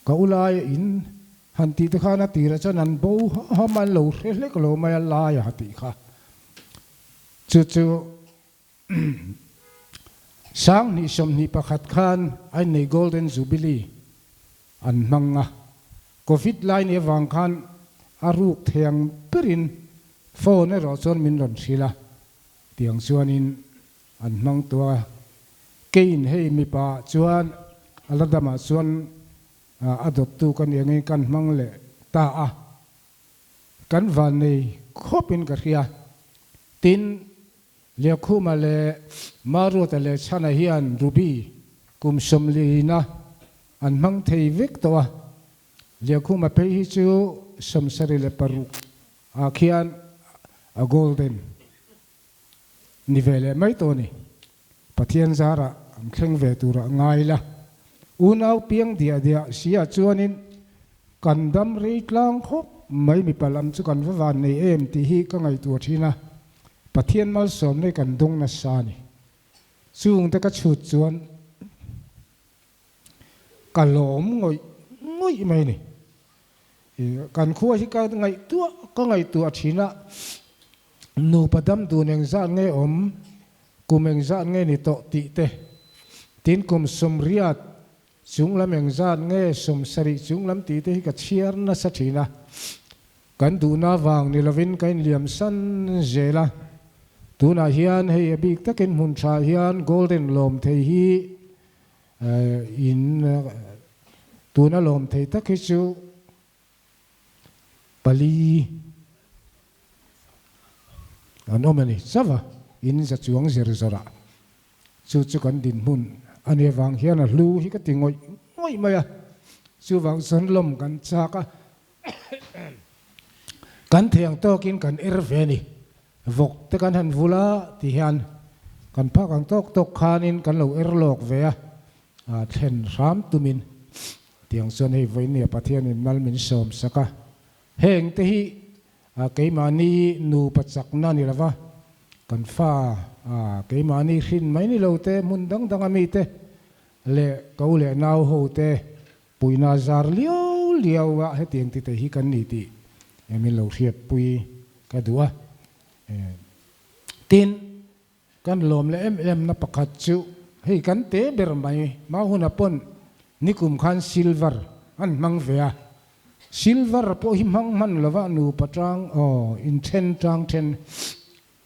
ka u laia in han tih te khan a tirah chuan an bo ham an lo hre hlek lo mai a laia ha tih kha chu chu 2021 khan a innei Golden Jubilee an hmang a, Covid lai ni avang khan a ruk thei ang berin phone erawh chuan min rawn hrilh a, tiang chuanin an hmang tawh a, keiin hei mipa chuan a la damah chuan a dawttu ka ni angin kan hmang leh ta a, kan vannei khawpin ka hria. Tin, Liakhuma leh Maruata leh Chhana hian Ruby kum 40 na an hmang thei vek tawh a, Liakhuma phei hi chu 76 ah khian a golden ni ve leh mai tawh a ni. Pathian zarah an thleng ve turah ngai la. Unau piang diah diah si ah chuanin kan dam rei tlang khawp mai mipa lam chu kan va van nei em tih hi ka ngaihtuah thin a, Pathian malsawmna hi kan dawng nasa a ni. Chungte ka chhut chuan ka lawm ngawih ngawih mai a ni. Kan khua hi ka ngaihtuah ka ngaihtuah thin a, nupa dam dun engzat nge awm, kum engzat nge ni tawh tih te, tin kum 80 chung lam engzat nge 70 chung lam tih te hi ka chhiar nasa thin a. Kan duhna vang ni lovin ka inliam san zel a, tunah hian hei a bik takin hmun tha hian Golden lawm thei hi in tuna lawm thei tak hi chu pali an awm a ni chauh a, in za chuang zir zawrah chu chu kan dinhmun a nih avang hian a hlu hi ka ti ngawih ngawih mai a, chuvang chuan lawm kan chak a. Kan thiang tawkin kan er ve a ni. Vawk te kan han vul a ti hian kan phak ang tawk tawk khanin kan lo er lawk ve a, thlen hram tumin tiang chuan hei vawinia Pathianin mal min sawm sak a. Heng te hi keimahni nupa chakna ni lova kan fa keimahni hrin mai ni lo te hmun dang danga mite leh ko leh nau ho te Puina zar liau liau a hetiang ti te hi kan ni tih min lo hriatpui ka duh a. Tin, kan lawm leh em em na pakhat chu hei kan te ber mai hma huna pawn nikum khan silver an hmang ve a. Silver pawh hi hmang hman lova nupa tang aw inthen tang then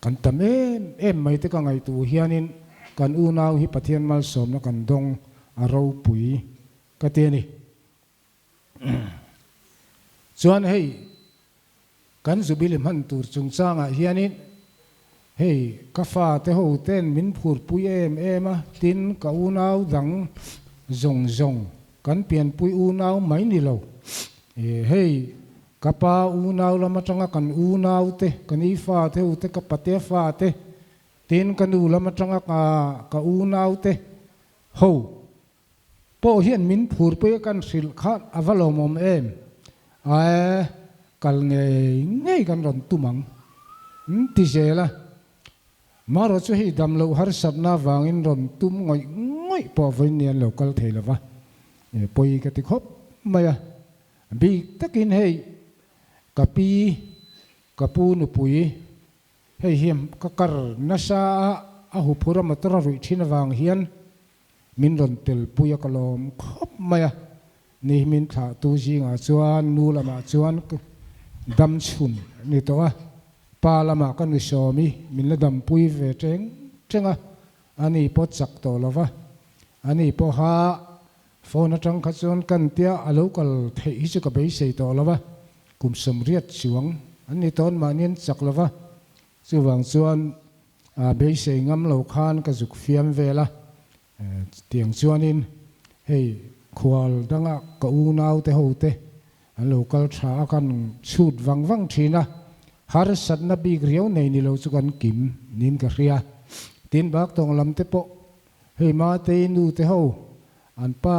kan tam em em mai te ka ngaihtuh hianin kan unau hi Pathian malsawmna kan dawng a ropui Ka ti a ni. Chuan hei kan Jubilee hman tur chungchangah hianin hei ka fate ho ten min phurpui em em a, tin ka unau dang zawng zawng kan pianpui unau mai ni lo. Hei ka pa unau lam atanga kan unau te, ka ni fate ho te, ka pate fate, tin ka nu lam atanga ka unau te ho. Pawh hian min phurpui a kan hrilh kha a va lawmawm em? Ae, kal ngei ngei kan rawn tum ang. Umm ti zel a. Marawh chu hei dam loh harsatna avangin rawn tum ngawih ngawih pawh vawiin ni an lo kal thei lo va, pawi ka ti khawp mai a. Bik takin hei ka pi, ka pu nupui, hei hi ka kar nasa a, a huphur a motor a ruih thin avang hian Min rawn telpui a ka lawm khawp mai a, ni min thlahtu zingah chuan nu lamah chuan dam chhun a ni tawh a, pa lamah ka nu sawmi min la dampui ve teng teng a, ani pawh chak tawh lo va, ani pawha phone atang kha chuan kan tia a lo kal theih hi chu ka beisei tawh lo va, kum 80 chuang an ni tawn mahni an chak lo va, chuvang chuan A beisei ngam lo khan ka zuk fiam vel a, tiang chuanin hei khual danga ka unau te ho te an lo kal tha a kan chhut vang vang thin a, harsatna bik riau nei ni lo chu kan kim niin ka hria. Tin bak tawng lam te pawh hei Matei nu te ho an pa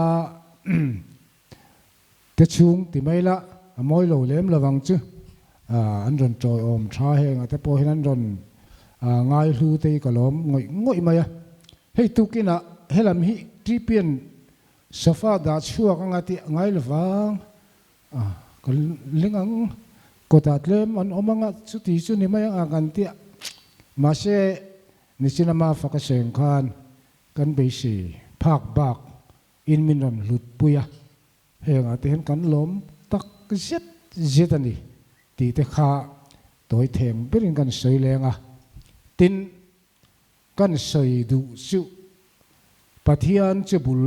Te chhung ti mai la, a mawi lo lem lo ang chu. An rawn tawiawm tha heng a te pawh hian an rawn ngai hlu te hi ka lawm ngawih ngawih mai a. Hei tukinah helam hi Tripian sofa dah chhuak anga tih a ngai lovang. Ka ling ang, kawtah tlem an awm anga chuti chu ni mai ang a kan tia. Mahse, nichin ama faka seng khan kan beisei phak bak In min rawn hlut pui a, hengah te hian kan lawm tak zet zet a ni tih te kha tawi theng berin kan sawi leng a. Tin, kan sawi duh chu Pathian chu bul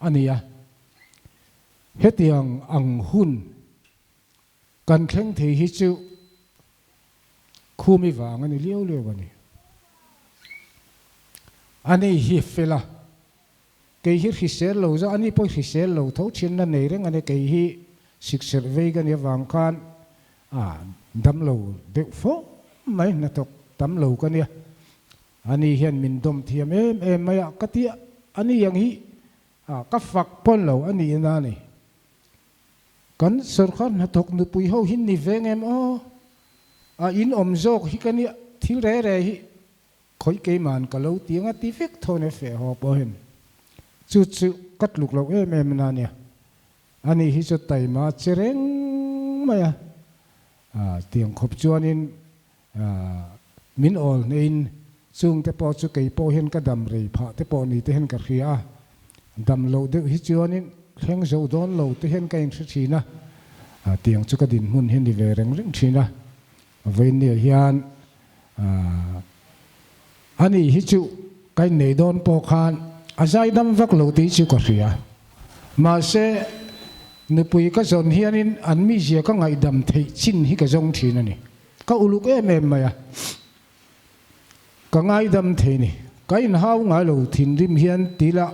a ni a, hetiang ang hun kan thleng thei hi chu khumi vang a ni liau liau a ni. Ani hi fel a. Kei hi hrisel lo zawk, ani pawh hrisel lo tho thinna nei reng a ni, kei hi sikserh vei ka nih avang khan a dam lo deuh fo mai, hnathawk tam lo ka nia, ani hian min dawm thiam em em mai a, ka ti a, ani ang hi ka fak pawn lo a nih na a ni. Kan sorkar hnathawk nupui ho hi ni veng em aw, a in awm zawk hi ka nia, thil re re hi Khawi keiman ka lo ti anga ti vek tho ne feh haw pawhin chu chu ka tluk loh em em na nia. Ani hi chu taima che reng mai a, tiang khawp chuanin min awl hneiin chungte pawh chu kei pawh hian ka dam rei phah te pawh ni te hian ka hria a, dam loh deuh hi chuanin thleng zo dawn lo te hian ka inhre thin a, tiang chu ka dinhmun hi ni ve reng reng thin a. Vawiinniah hian ani hi chu ka innei dawn pawh khan a zaidam vak lo tih chu ka hria. Mahse, nupui ka zawn hianin an mizia ka ngaihdam theih chin hi ka zawng thin a ni. Ka uluk em em mai a, ka ngaidam thei ni. Ka inhau ngai lo thinrim hian ti la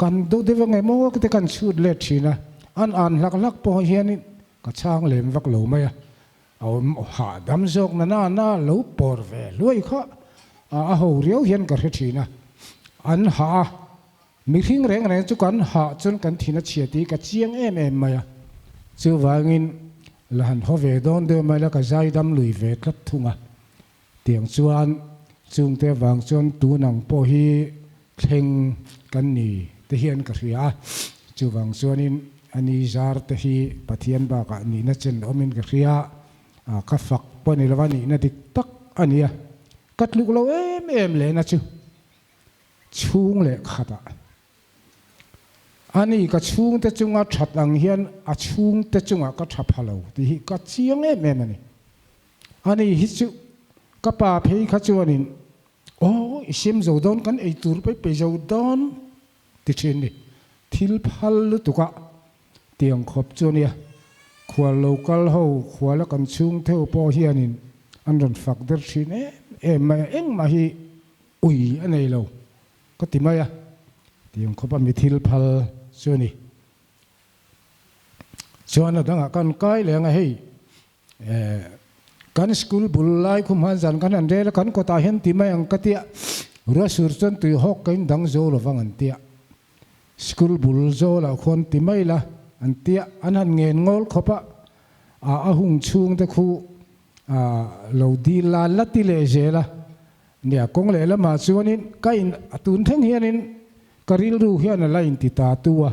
kan deuh deuh ange maw te kan chhut let thin a, an an hlak hlak pawh hianin ka chhang lem vak lo mai a. A awm hahdam zawk na na na lo pawr ve hluai kha a ho riau hian ka hre thin a, an hah a, mihring reng reng chu kan hah chuan kan thin a chhia tih ka chiang em em mai a, chuvangin la han haw ve dawn deuh mai la ka zaidam lui ve tlat thung a, tiang chuan chungte vang chuan tunang pawh hi thleng kan ni te hian ka hria a, chuvang chuanin a ni zar te hi Pathian bakah nihna chen awmin ka hria a, ka fak pawh ni lova nihna dik tak a ni a, ka tluk lo em em lehna chu chhung leh khatah a ni, ka chhungte chunga that ang hian a chhungte chungah ka tha pha lo tih hi ka chiang em em a ni. Ani hi chu ka pa phei kha chuanin Aw, i siam zo dawn, kan ei tur pawh i pe zo dawn ti thin ni. Thil phal lutuk a tiang khawp chu ania. Khual lo kal ho, khuala kan chhung theu pawh hianin an rawn fak der thin em em mai a, engmah hi ui a nei lo ka ti mai a, tiang khawp a mi thil phal chu a ni. Chuan a dangah kan kai leh anga hei Kan school bul lai khum han zan kan han rel a, kan kawtah hian ti mai ang ka tia, ruahsur chuan tui hawk ka in dang zo lovang an tia. School bul zawlah khuan ti mai la an tia, an han ngen ngawl khawp a, a a hung chhung te khu a lo dil la la ti leh zel a. Nia, kawng leh lamah chuanin ka in a tun thleng hianin ka rilru hian a la inti ta tu a,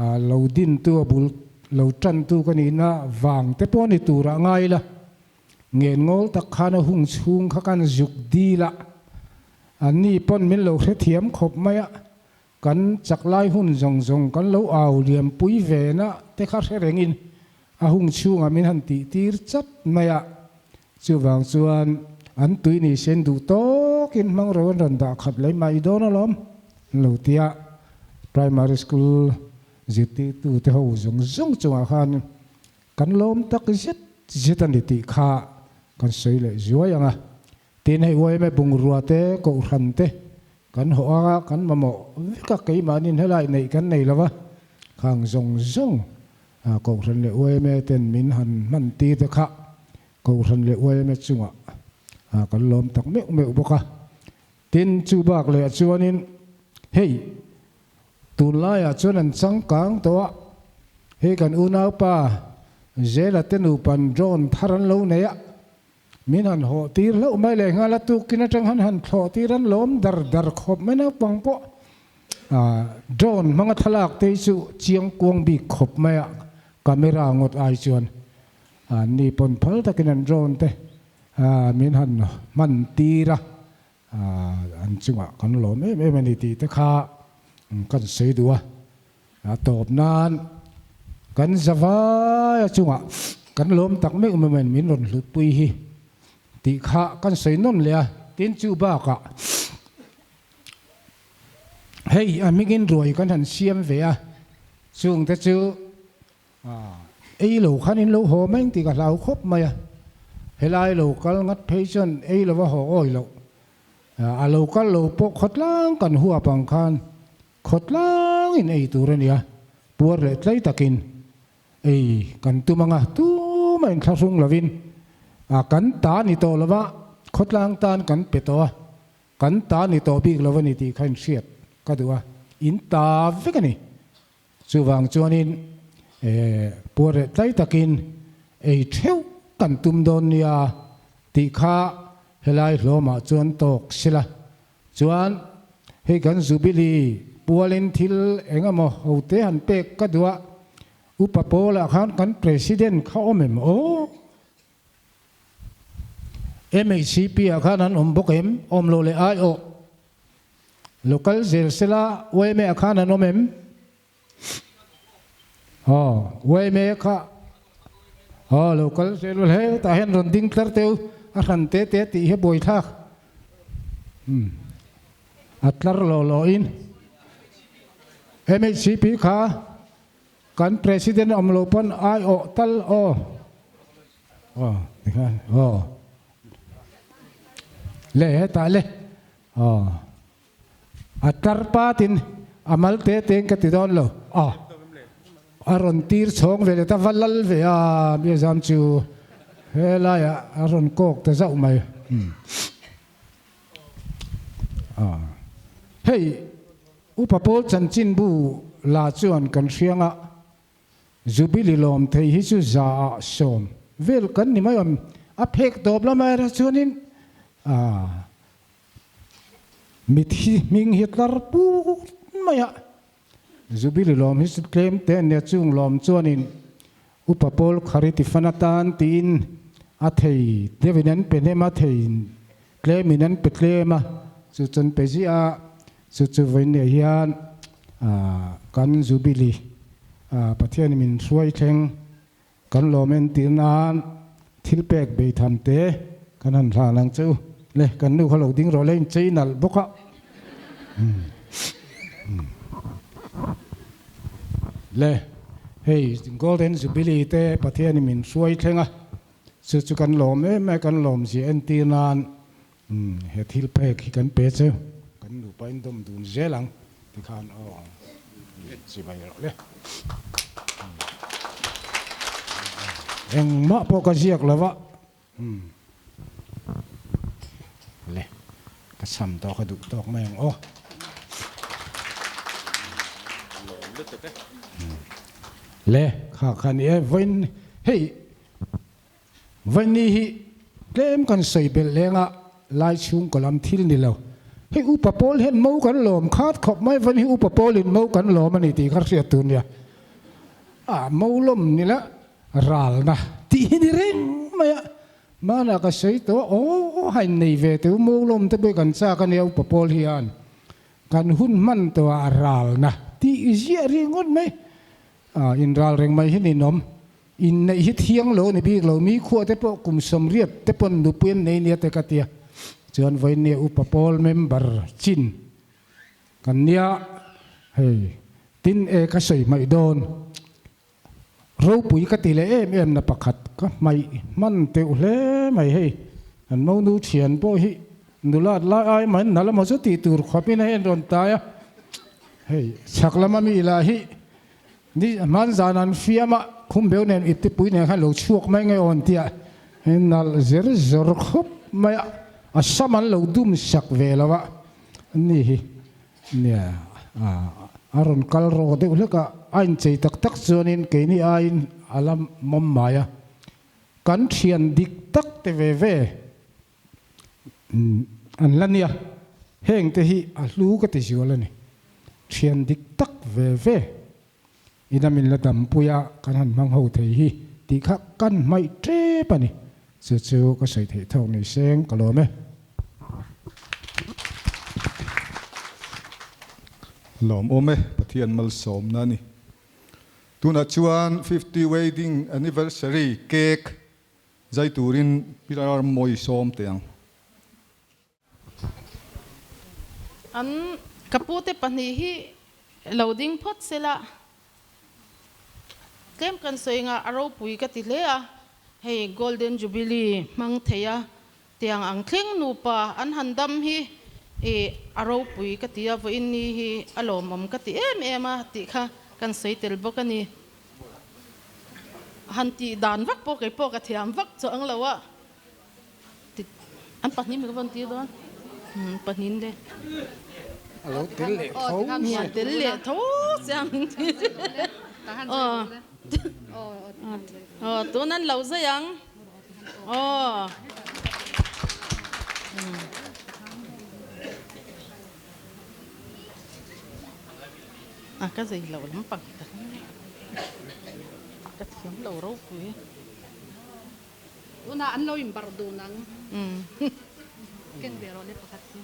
a lo din tu a bul lo tan tu ka nihna vang te pawh ni turah ngai la. Ngen ngawl tak khan a hung chhung kha kan zuk dil a, anni pawn min lo hrethiam khawp mai a, Kan chak lai hun zawng zawng kan lo au liam pui ve na te kha hre rengin a hung chhungah min han tih tir chat mai a, chuvang chuan an tui ni sen duh tawkin hmang ro an rawn dah khat lei mai dawn alawm an lo ti a, Primary School zirtirtu te ho zawng zawng chungah khan kan lawm tak zet zet a ni tih kha kan sawi leh zuai ang a. Tin hei uaime bungrua te, kohhran te kan hawh a, kan mamawh vek a, keimahnin helai neih kan nei lo va, khang zawng zawng kohhran leh uaime ten min han hman tir te kha kohhran leh uaime chungah kan lawm tak meuh meuh bawk a. Tin chu bak leh chuanin hei tunlaiah chuan an changkang tawh a, hei kan unaupa Zela te nupan drone thar an lo nei a, Min han hawh tir hlauh mai leh nghal a, tukin atang han han thlawh tir an lawm dar dar khawp mai naupang pawh drone hmanga thlalak te hi chu chiang kuang bik khawp mai a, camera ngawt ai chuan anni pawn phal takin an drone te min han hman tir a, an chungah kan lawm em em a ni tih te kha kan sawi duh a. A tawp nan kan zavaia chungah kan lawm tak meuh meuh in min rawn hlutpui hi tih kha kan sawi nawn leh a, tin chu bakah hei a hmingin ruai kan han siam ve a, chungte chu ei lo khan in lo haw mai ang tih ka hlau khawp mai a, helai lo kal ngat phei chuan ei lova haw awi loh, a lo kal lo pawh khawtlang kan huap ang khan Khawtlangin ei tur a nia, puar leh tlai takin ei kan tum anga tuma inthlahrung lovin a kan ta ni tawh lova khawtlang tan kan pe tawh a, kan ta ni tawh bik lo a ni tih kha inhriat ka duh a, in ta vek a ni. Chuvang chuanin puar leh tlai takin ei theuh kan tum dawn nia tih kha helai hlawmah chuan tawk sila. Chuan hei kan Jubilee pualin thil eng emaw hote han pek ka duh a, Upa Paul-ah khan kan President kha awm em aw? MHCP-ah khan an awm bawk em? Awm lo leh ai aw. Local zel sela YMA-ah khan an awm em? Aw, YMA kha aw local zel hle tah hian rawn ding tlar teu a hran te te tih hi buaithlak. Umm a tlar lawh lawh in MHCP kha kan president awm lo pawn ai awh tal aw aw tikhan aw le hetah le aw a tlar patin a mal te tein ka ti dawn lo aw a rawn tir chhawng ve leh ta va lal ve a Miazam chu helaiah a rawn kawk ta zauh mai aw hei upa pawl chanchinbu la chuan kan hriang a Jubilee lawm thei hi chu 100 vel kan ni mai awm a phek tawp lamah erawh chuanin aaa Mithi hming hi tlar put mai a, Jubilee lawm hi chu tlem te ania chung lawm chuanin Upa Paul Khari tifan atan tiin a thei deuhin an pe hnem a, thei tlemin an pe tlem a, chu chu an pe ziah a, chu chu vawiin hian kan Jubilee Pathianin min hruai thleng Kan lawm entir nan thil pek bei tham te kan han hlan ang che u. Le, kan nu kha lo ding rawh le, inchei nalh bawk a. Le, hei Golden Jubilee te Pathianin min hruai thleng a, chu chu kan lawm em em a, kan lawm zia entir nan he thil pek hi kan pe che u. Kan nupa in dawm dun zel ang. Tikhan aw chibai rawh le. Engmah pawh ka ziak lo va. Le, ka cham tawh ka duh tawk mai ang aw. lutuk e. Le kha kha ni e vawiin hei vawiin ni hi tlem kan sawi belh leng a lai chhungkaw lam thil ni lo hei upa pawl hian mo kan lawm khat khawp mai vawiin hi upa pawlin mo kan lawm a ni tih kha hriat tur nia a mo lawm ni la ralna tih hi ni reng mai a Hmanah ka sawi tawh a, aw hain nei ve teu mo lawm te pawh kan chak a nia upa pawl hian kan hun hman tawh ah ralna tih ziah ringawt mai a inral reng mai hi ninawm. Inneih hi thiang lo a ni bik lo, mi khuah te pawh kum 80 te pawn nupui an nei nia te ka tia. Chuan vawiin upa pawl member chin kan nia hei tin e ka sawi hmaih dawn. Ropui ka ti leh em em na pakhat ka hmaih hman teuh hle mai hei kan monu thian pawh hi nulat lai ai mai nal emaw chu tih tur khawpin a en rawn tai a hei chhak lama mi lah hi ni hmanzan an fiam a khumbeu nen iptipui nen khan lo chhuak mai nge awn tia hei nalh zer zawr khawp mai a a sam an lo dum sak ve lo a ni hi. Nia, a rawn kal rawk deuh hlek a, a inchei tak tak chuanin keini aiin a la mawm mai a. Kan thian dik tak te ve ve an la nia, heng te hi a hlu ka ti zual a ni. Thian dik tak ve ve ina min la dampui a, kan han hmang ho thei hi tih kha kan hmaih tep a ni. Chu chu ka sawi theih thawk ni seng ka lawm e. Lawmawm e, Pathian malsawmna a ni. Tunah chuan 50 wedding anniversary cake zai turin Pilar Mawi sawm teh ang. An ka pute pahnih hi lo ding phawt sela, tlem kan sawi nga a ropui ka ti hle a, hei Golden Jubilee hmang thei a, tiang ang thleng nupa an han dam hi i a ropui ka ti a, vawiin ni hi a lawmawm ka ti em em a tih kha kan sawi tel bawk a ni. Han tih dan vak pawh kei pawh ka thiam vak chuang lo a. An pahnih mi ka vawn tir dawn. Pahnih le. A lo tel leh tho. Nia tel leh tho chiang min ti. Aw. Aw tun an lo zai ang. Aw. A ka zei lo lampang ta. Ka thiam lo ropui. Tunah an lo inbarh dun ang. Keng ve rawh le pakhat hi.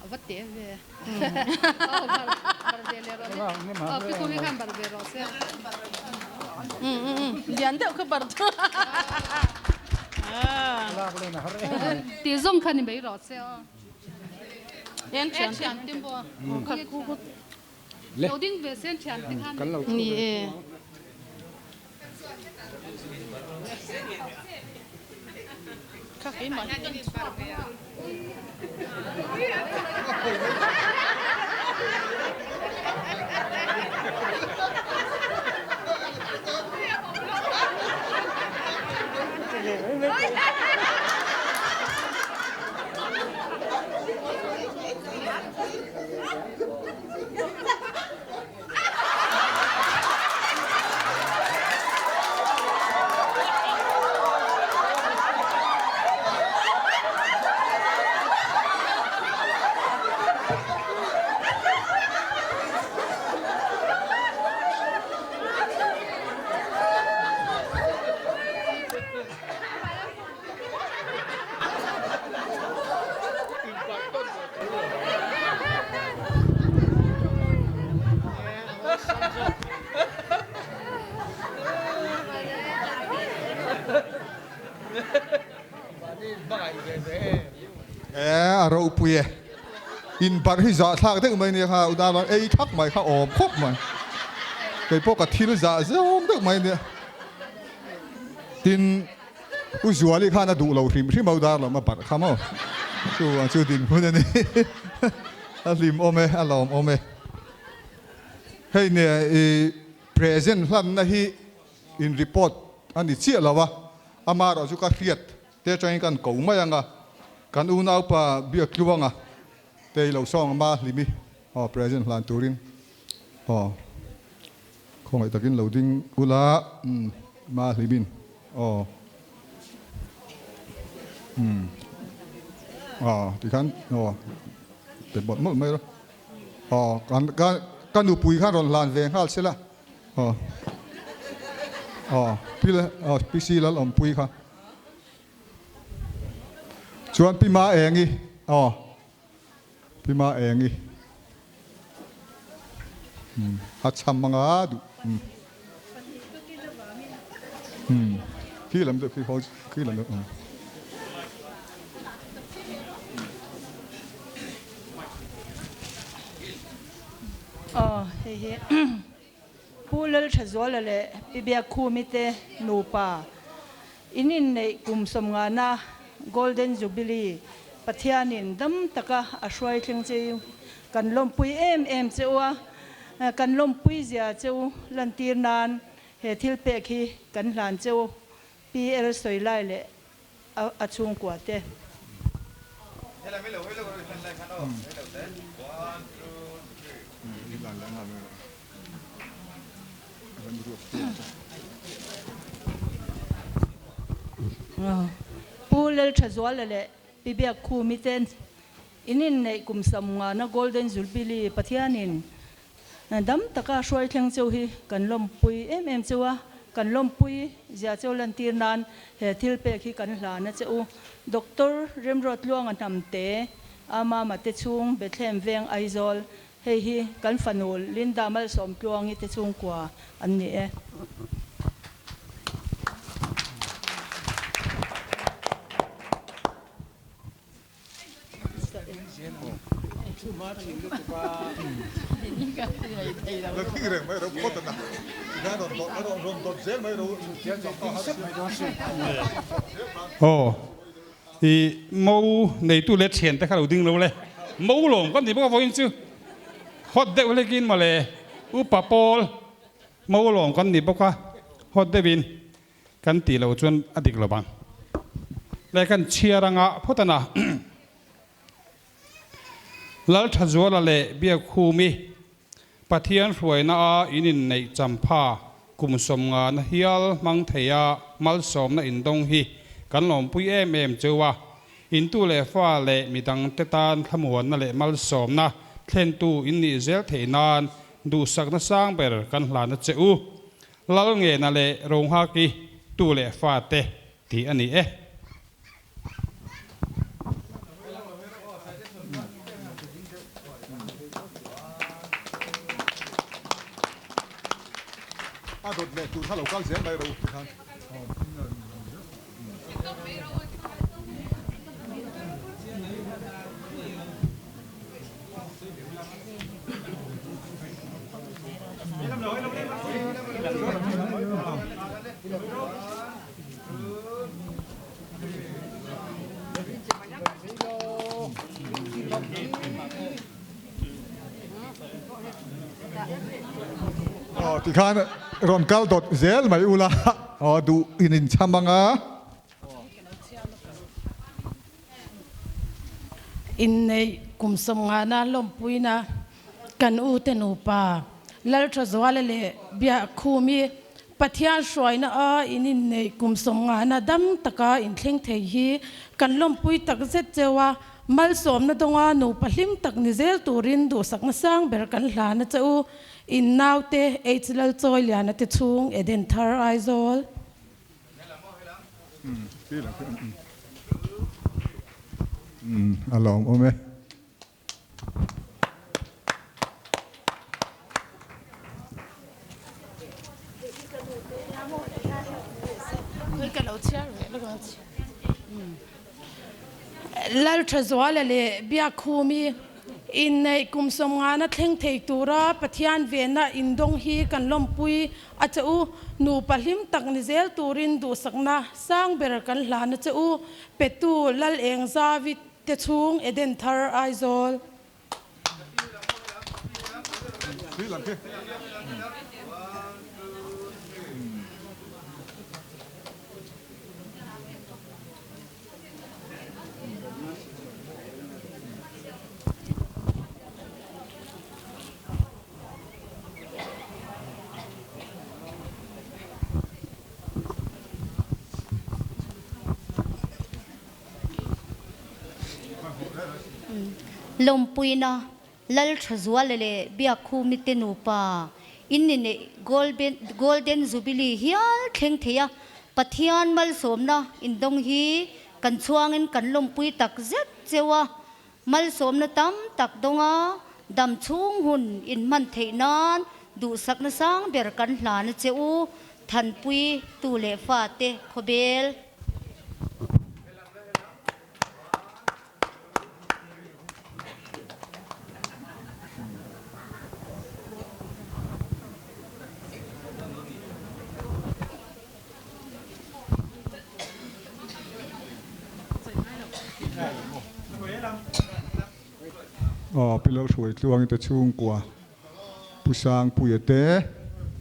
A va teh ve. Aw barh ve leh rawh le. Aw pi kumi khan barh ve rawh se. Lian deuh kha barh chu. Tih zawng kha ni mai rawh se aw. En thian te maw. Lo ding ve sen thian te khan. Ni e. Kha keimah hi kan chhuak ve a. E a ropui e. In barh hi zah thlak deuh mai nia kha u Darlawn ei thak mai kha awm khawp mai. Kei pawh ka thil zah zawng deuh mai nia. Tin U Zuali khan a duh lo hrim hrim a, U Darlawm a barh kha maw? Chuvang chu dinhmun a ni. A hlim awm e, a lawm awm e. Hei nia i present hlanna hi in report a ni chiah lo a, amaherawh chu ka hriat te atangin kan ko mai ang a, kan unaupa Biaktluanga. Te i lo sawng ama hlimi aw present hlan turin aw khawngaih takin lo ding ula umm ma hlimin aw umm aw tikhan aw pe mawlh mawlh mai rawh aw kan ka ka nupui khan rawn hlan ve nghal sela aw aw pi aw pi si Lalawmpui kha. Chuan Pi Ma Engi aw Pi Ma Engi umm a chham anga duh umm umm khi lam deuh khi hawi khi lam deuh umm. Aw hei hi Pu Lalthazuala leh Pi Biakkhumi te nupa in inneih kum sawmngana Golden Jubilee Pathianin dam taka a hruai thleng che kan lawmpui em em che u a, kan lawmpui zia che u lantir nan he thil pek hi kan hlan che u PL Sawilai leh a chhungkua te. Pu Lalthazuala leh Pi Biakkhumi ten in inneih kum samngana Golden Jubilee Pathianin Dam taka hruai thleng cheu hi kan lawmpui em em cheu a, kan lawmpui zia cheu lantir nan he thil pek hi kan hlan a che u. Doctor Remruat Luanga Hnamte, Amama te chhung Bethlehem Veng Aizawl, hei hi kan fanu Linda Malsawmtluangi te chhungkua an ni e. Aw i mo neitu leh thian te kha lo ding lo le mo lawm ka ni bawk a vawiin chu hot deuh hlekin mawle upa pawl mo lawm kan ni bawk a hot deuhin Kan tih loh chuan a dik lo bang. Le kan chhiar anga phawt a na. Lalthazuala leh Biakkhumi Pathian hruaina a in inneih champha kum sawmngana hial hmang thei a malsawmna indawng hi kan lawmpui em em cheu a. Intu leh fa leh midangte tan thlamuanna leh malsawmna thlentu in nih zel theih nan duhsakna sang ber kan hlan a che u. Lal ngena leh Rohnghaki tu leh fa te tih a ni e. A dawt leh tur kha lo kal zel mai ro ti khan. Aw tikhan rawn kal dawt zel mai ula aw duh in inchham anga. Inneih kum sawmngana lawmpuina kan ute nupa Lalthazuala leh Biakkhumi Pathian hruaina a in inneih kum sawmngana dam taka inthleng thei hi kan lawmpui tak zet cheu a, malsawmna dawnga nupa hlim tak ni zel turin duhsakna sang ber kan hlan a che u. In naute H Lalchawiliana te chhung Eden Thar Aizawl. A lawm awm e. Lalthazuala leh Biakkhumi inneih kum sawmngana thleng thei tura Pathian venna indawng hi kan lawmpui a che u. Nupa hlim tak ni zel turin duhsakna sang ber kan hlan a che u. Petu Lal Eng Zavi te chhung Eden Thar Aizawl. Lawmpuina, Lalthazuala leh Biakkhumi te nupa in ni neih Golden Jubilee hial thleng thei a, Pathian malsawmna indawng hi kan chhuangin kan lawmpui tak zet cheu a, malsawmna tam tak dawnga dam chhung hun inhman theih nan duhsakna sang ber kan hlan a che u, Thanpui tu leh fate khawbel. Aw Pi Lalhruai Tluangi te chhungkua Pu Sangpuia te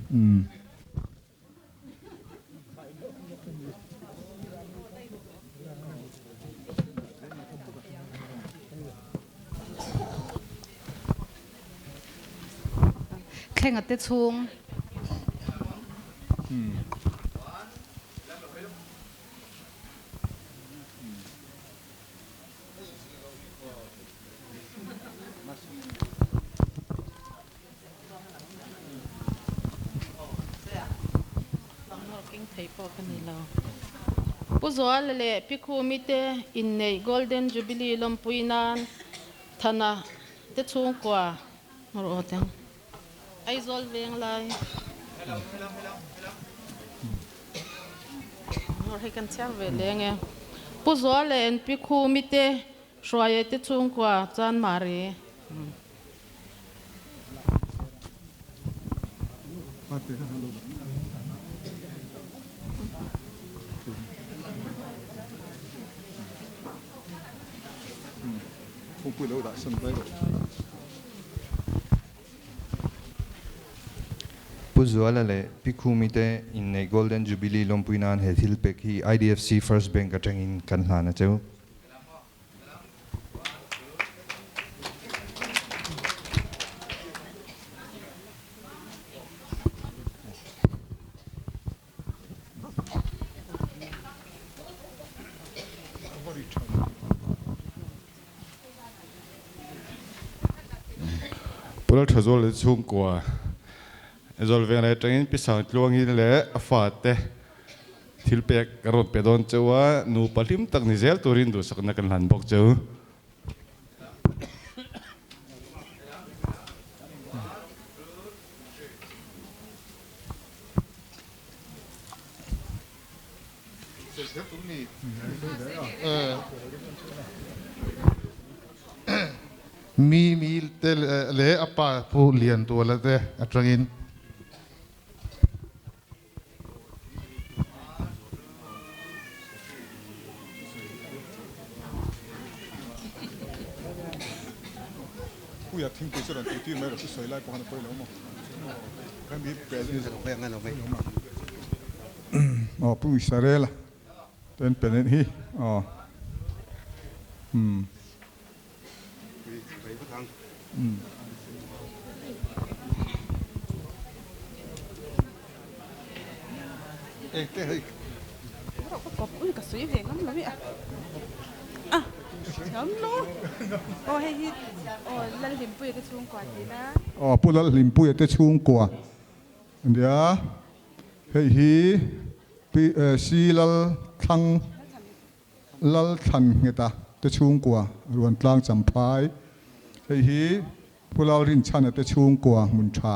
umm. Thlenga te chhung. Pu Zuala leh Pi Khumi te inneih Golden Jubilee lawmpui nan Thana te chhungkua rawh aw teng Aizawl veng lai hei kan chhiar ve leng e. Pu Zuala and Pi Khumi te Hruaia te chhungkua chuan Mari. Pu Zuala leh Pi Khumi te inneih Golden Jubilee lawmpui nan he thil pek hi IDFC First Bank atangin kan hlan a cheu. Pu Lalthazuala leh chhungkua Aizawl Venglai atangin Pi Sangtluangi leh a fate Thil pek ka rawn pe dawn cheu a, nupa hlim tak ni zel turin duhsakna kan hlan bawk cheu. Mi mi te leh a pa Pu Liantuala te atangin. Puia thingpui chu rawn tihtir mai rawh chu sawi lai pawh khan a pawi lo maw? Aw Pu Israel-a ten pen hi aw umm. Aw Pu Lalhlimpuia te chhungkua ania hei hi Pi Si Lalthlang Lalthlangheta te chhungkua Ruantlang Champhai, hei hi Pu Lalrinchhana te chhungkua hmun tha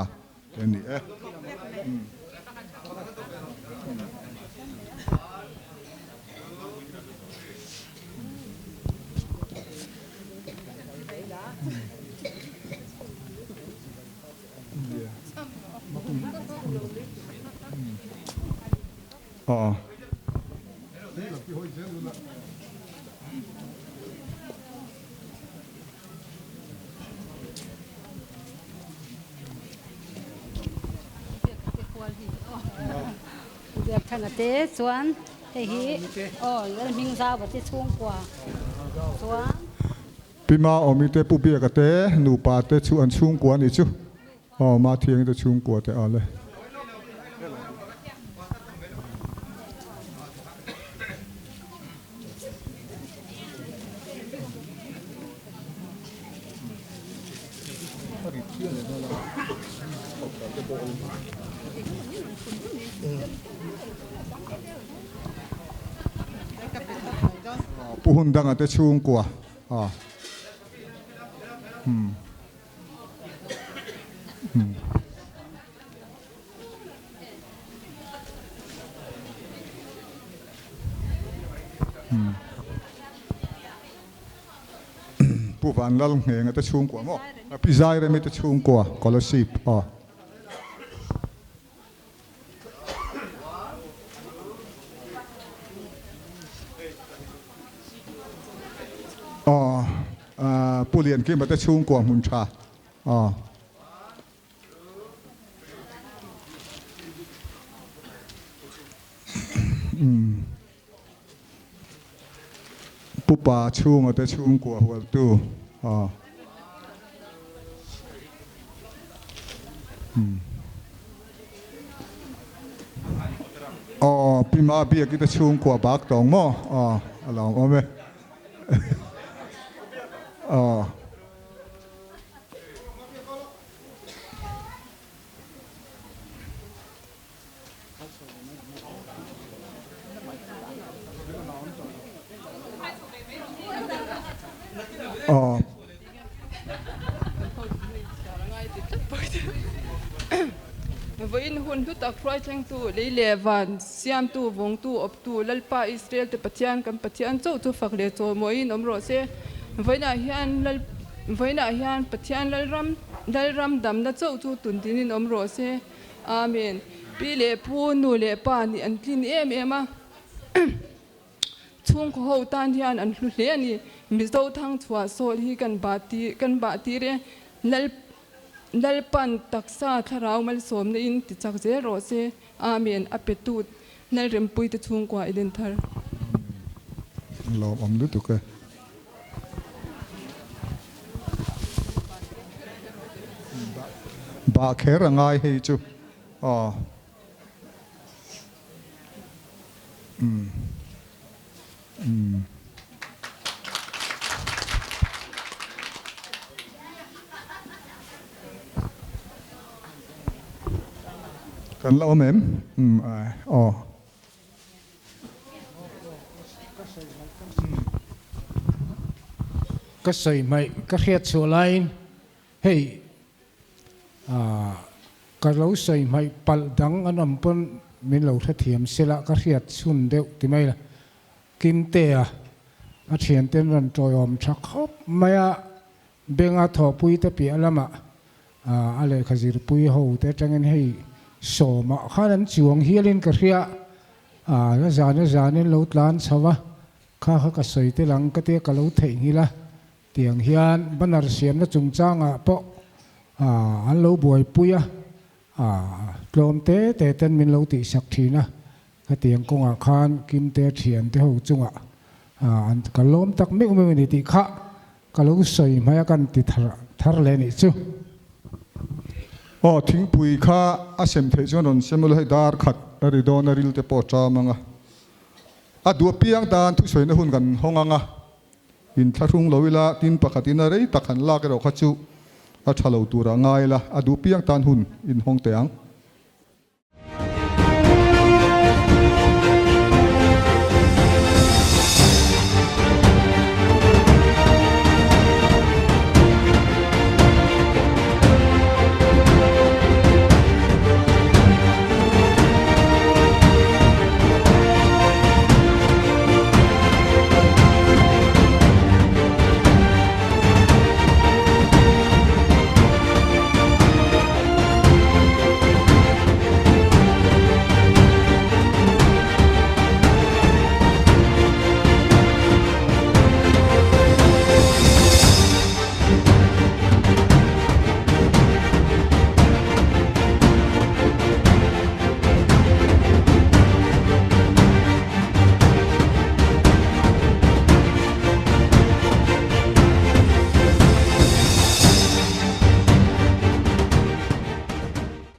te a ni e. Aw. Biakthana te chuan hei hi aw Lalhming Zauva te chhungkua chuan. Pi Maawmi te Pu Biaka te nupa te chu an chhungkua a nih chu. Aw Mathiangi te chhungkua te ale. Pu hun danga te chhungkua a. Hmm. Hmm. Hmm. Pu Vanlal Nghenga te chhungkua maw? Pi Zairemi te chhungkua Kolasib aw. Aw Pu Liankima te chhungkua hmun tha aw. Pupa chhunga te chhungkua hualtu a. Aw Pi Ma Biaki te chhungkua bak tawng maw? Aw a lo awm e. Aw. Vawiin hun hlu tak hruai thlengtu, lei leh van siamtu, vawngtu, awptu, Lalpa Israel te Pathian kan Pathian chauh chu fak leh chawlmawiin awm rawh se. Vawiinah hian Lal Vawiinah hian Pathian Lalram Lalram damna chauh chu tundinin awm rawh se. Amen. Pi leh pu, nu leh pa nih an tlin em em a. Chhungkaw ho tan hian an hlu hle a ni. Mizo thang chhuah sawl hi kan bah tir kan bah tir e. Lal Lalpan taksa thlarau malsawmna in ti chak zel rawh se. Amen. A pe tut Lalrempuite chhungkua i den thar. Lawmawm lutuk e. Bah kher a ngai hei chu aw. Umm. Umm. Kan la awm em? Umm aw. Ka sawi hmaih ka hriat chhuah laiin hei ka lo sawi hmaih palh dang an awm pawn min lo hrethiam sela ka hriat chhun deuh ti mai la. Kimtea a thianten rawn tawiawm tha khawp mai a, Benga thawhpui te piah lamah a lehkha zirpui ho te atangin hei sawmah khan an chuang hialin ka hria a, la zan a zanin lo tlan chho a, kha kha ka sawi tel ang ka tia ka lo theihnghilh a, tiang hian banner siamna chungchangah pawh an lo buaipui a, tlawm te te ten min lo tihsak thin a, khatiang kawngah khan Kimte thiante ho chungah an ka lawm tak meuh meuh a ni tih kha Ka lo sawi hmai a kan ti thar thar leh nih chu. Aw thingpui kha a sem theih chuan rawn sem ula hei dar khat a ri dawn a ril te pawh a ṭam ang a. A duh apiang tan thusawina hun kan hawng ang a, inthlahrung lo ila tin pakhat in a rei tak han lak erawh kha chu a ṭha lo tur ah ngai ila a duh apiang tan hun inhawng teh ang.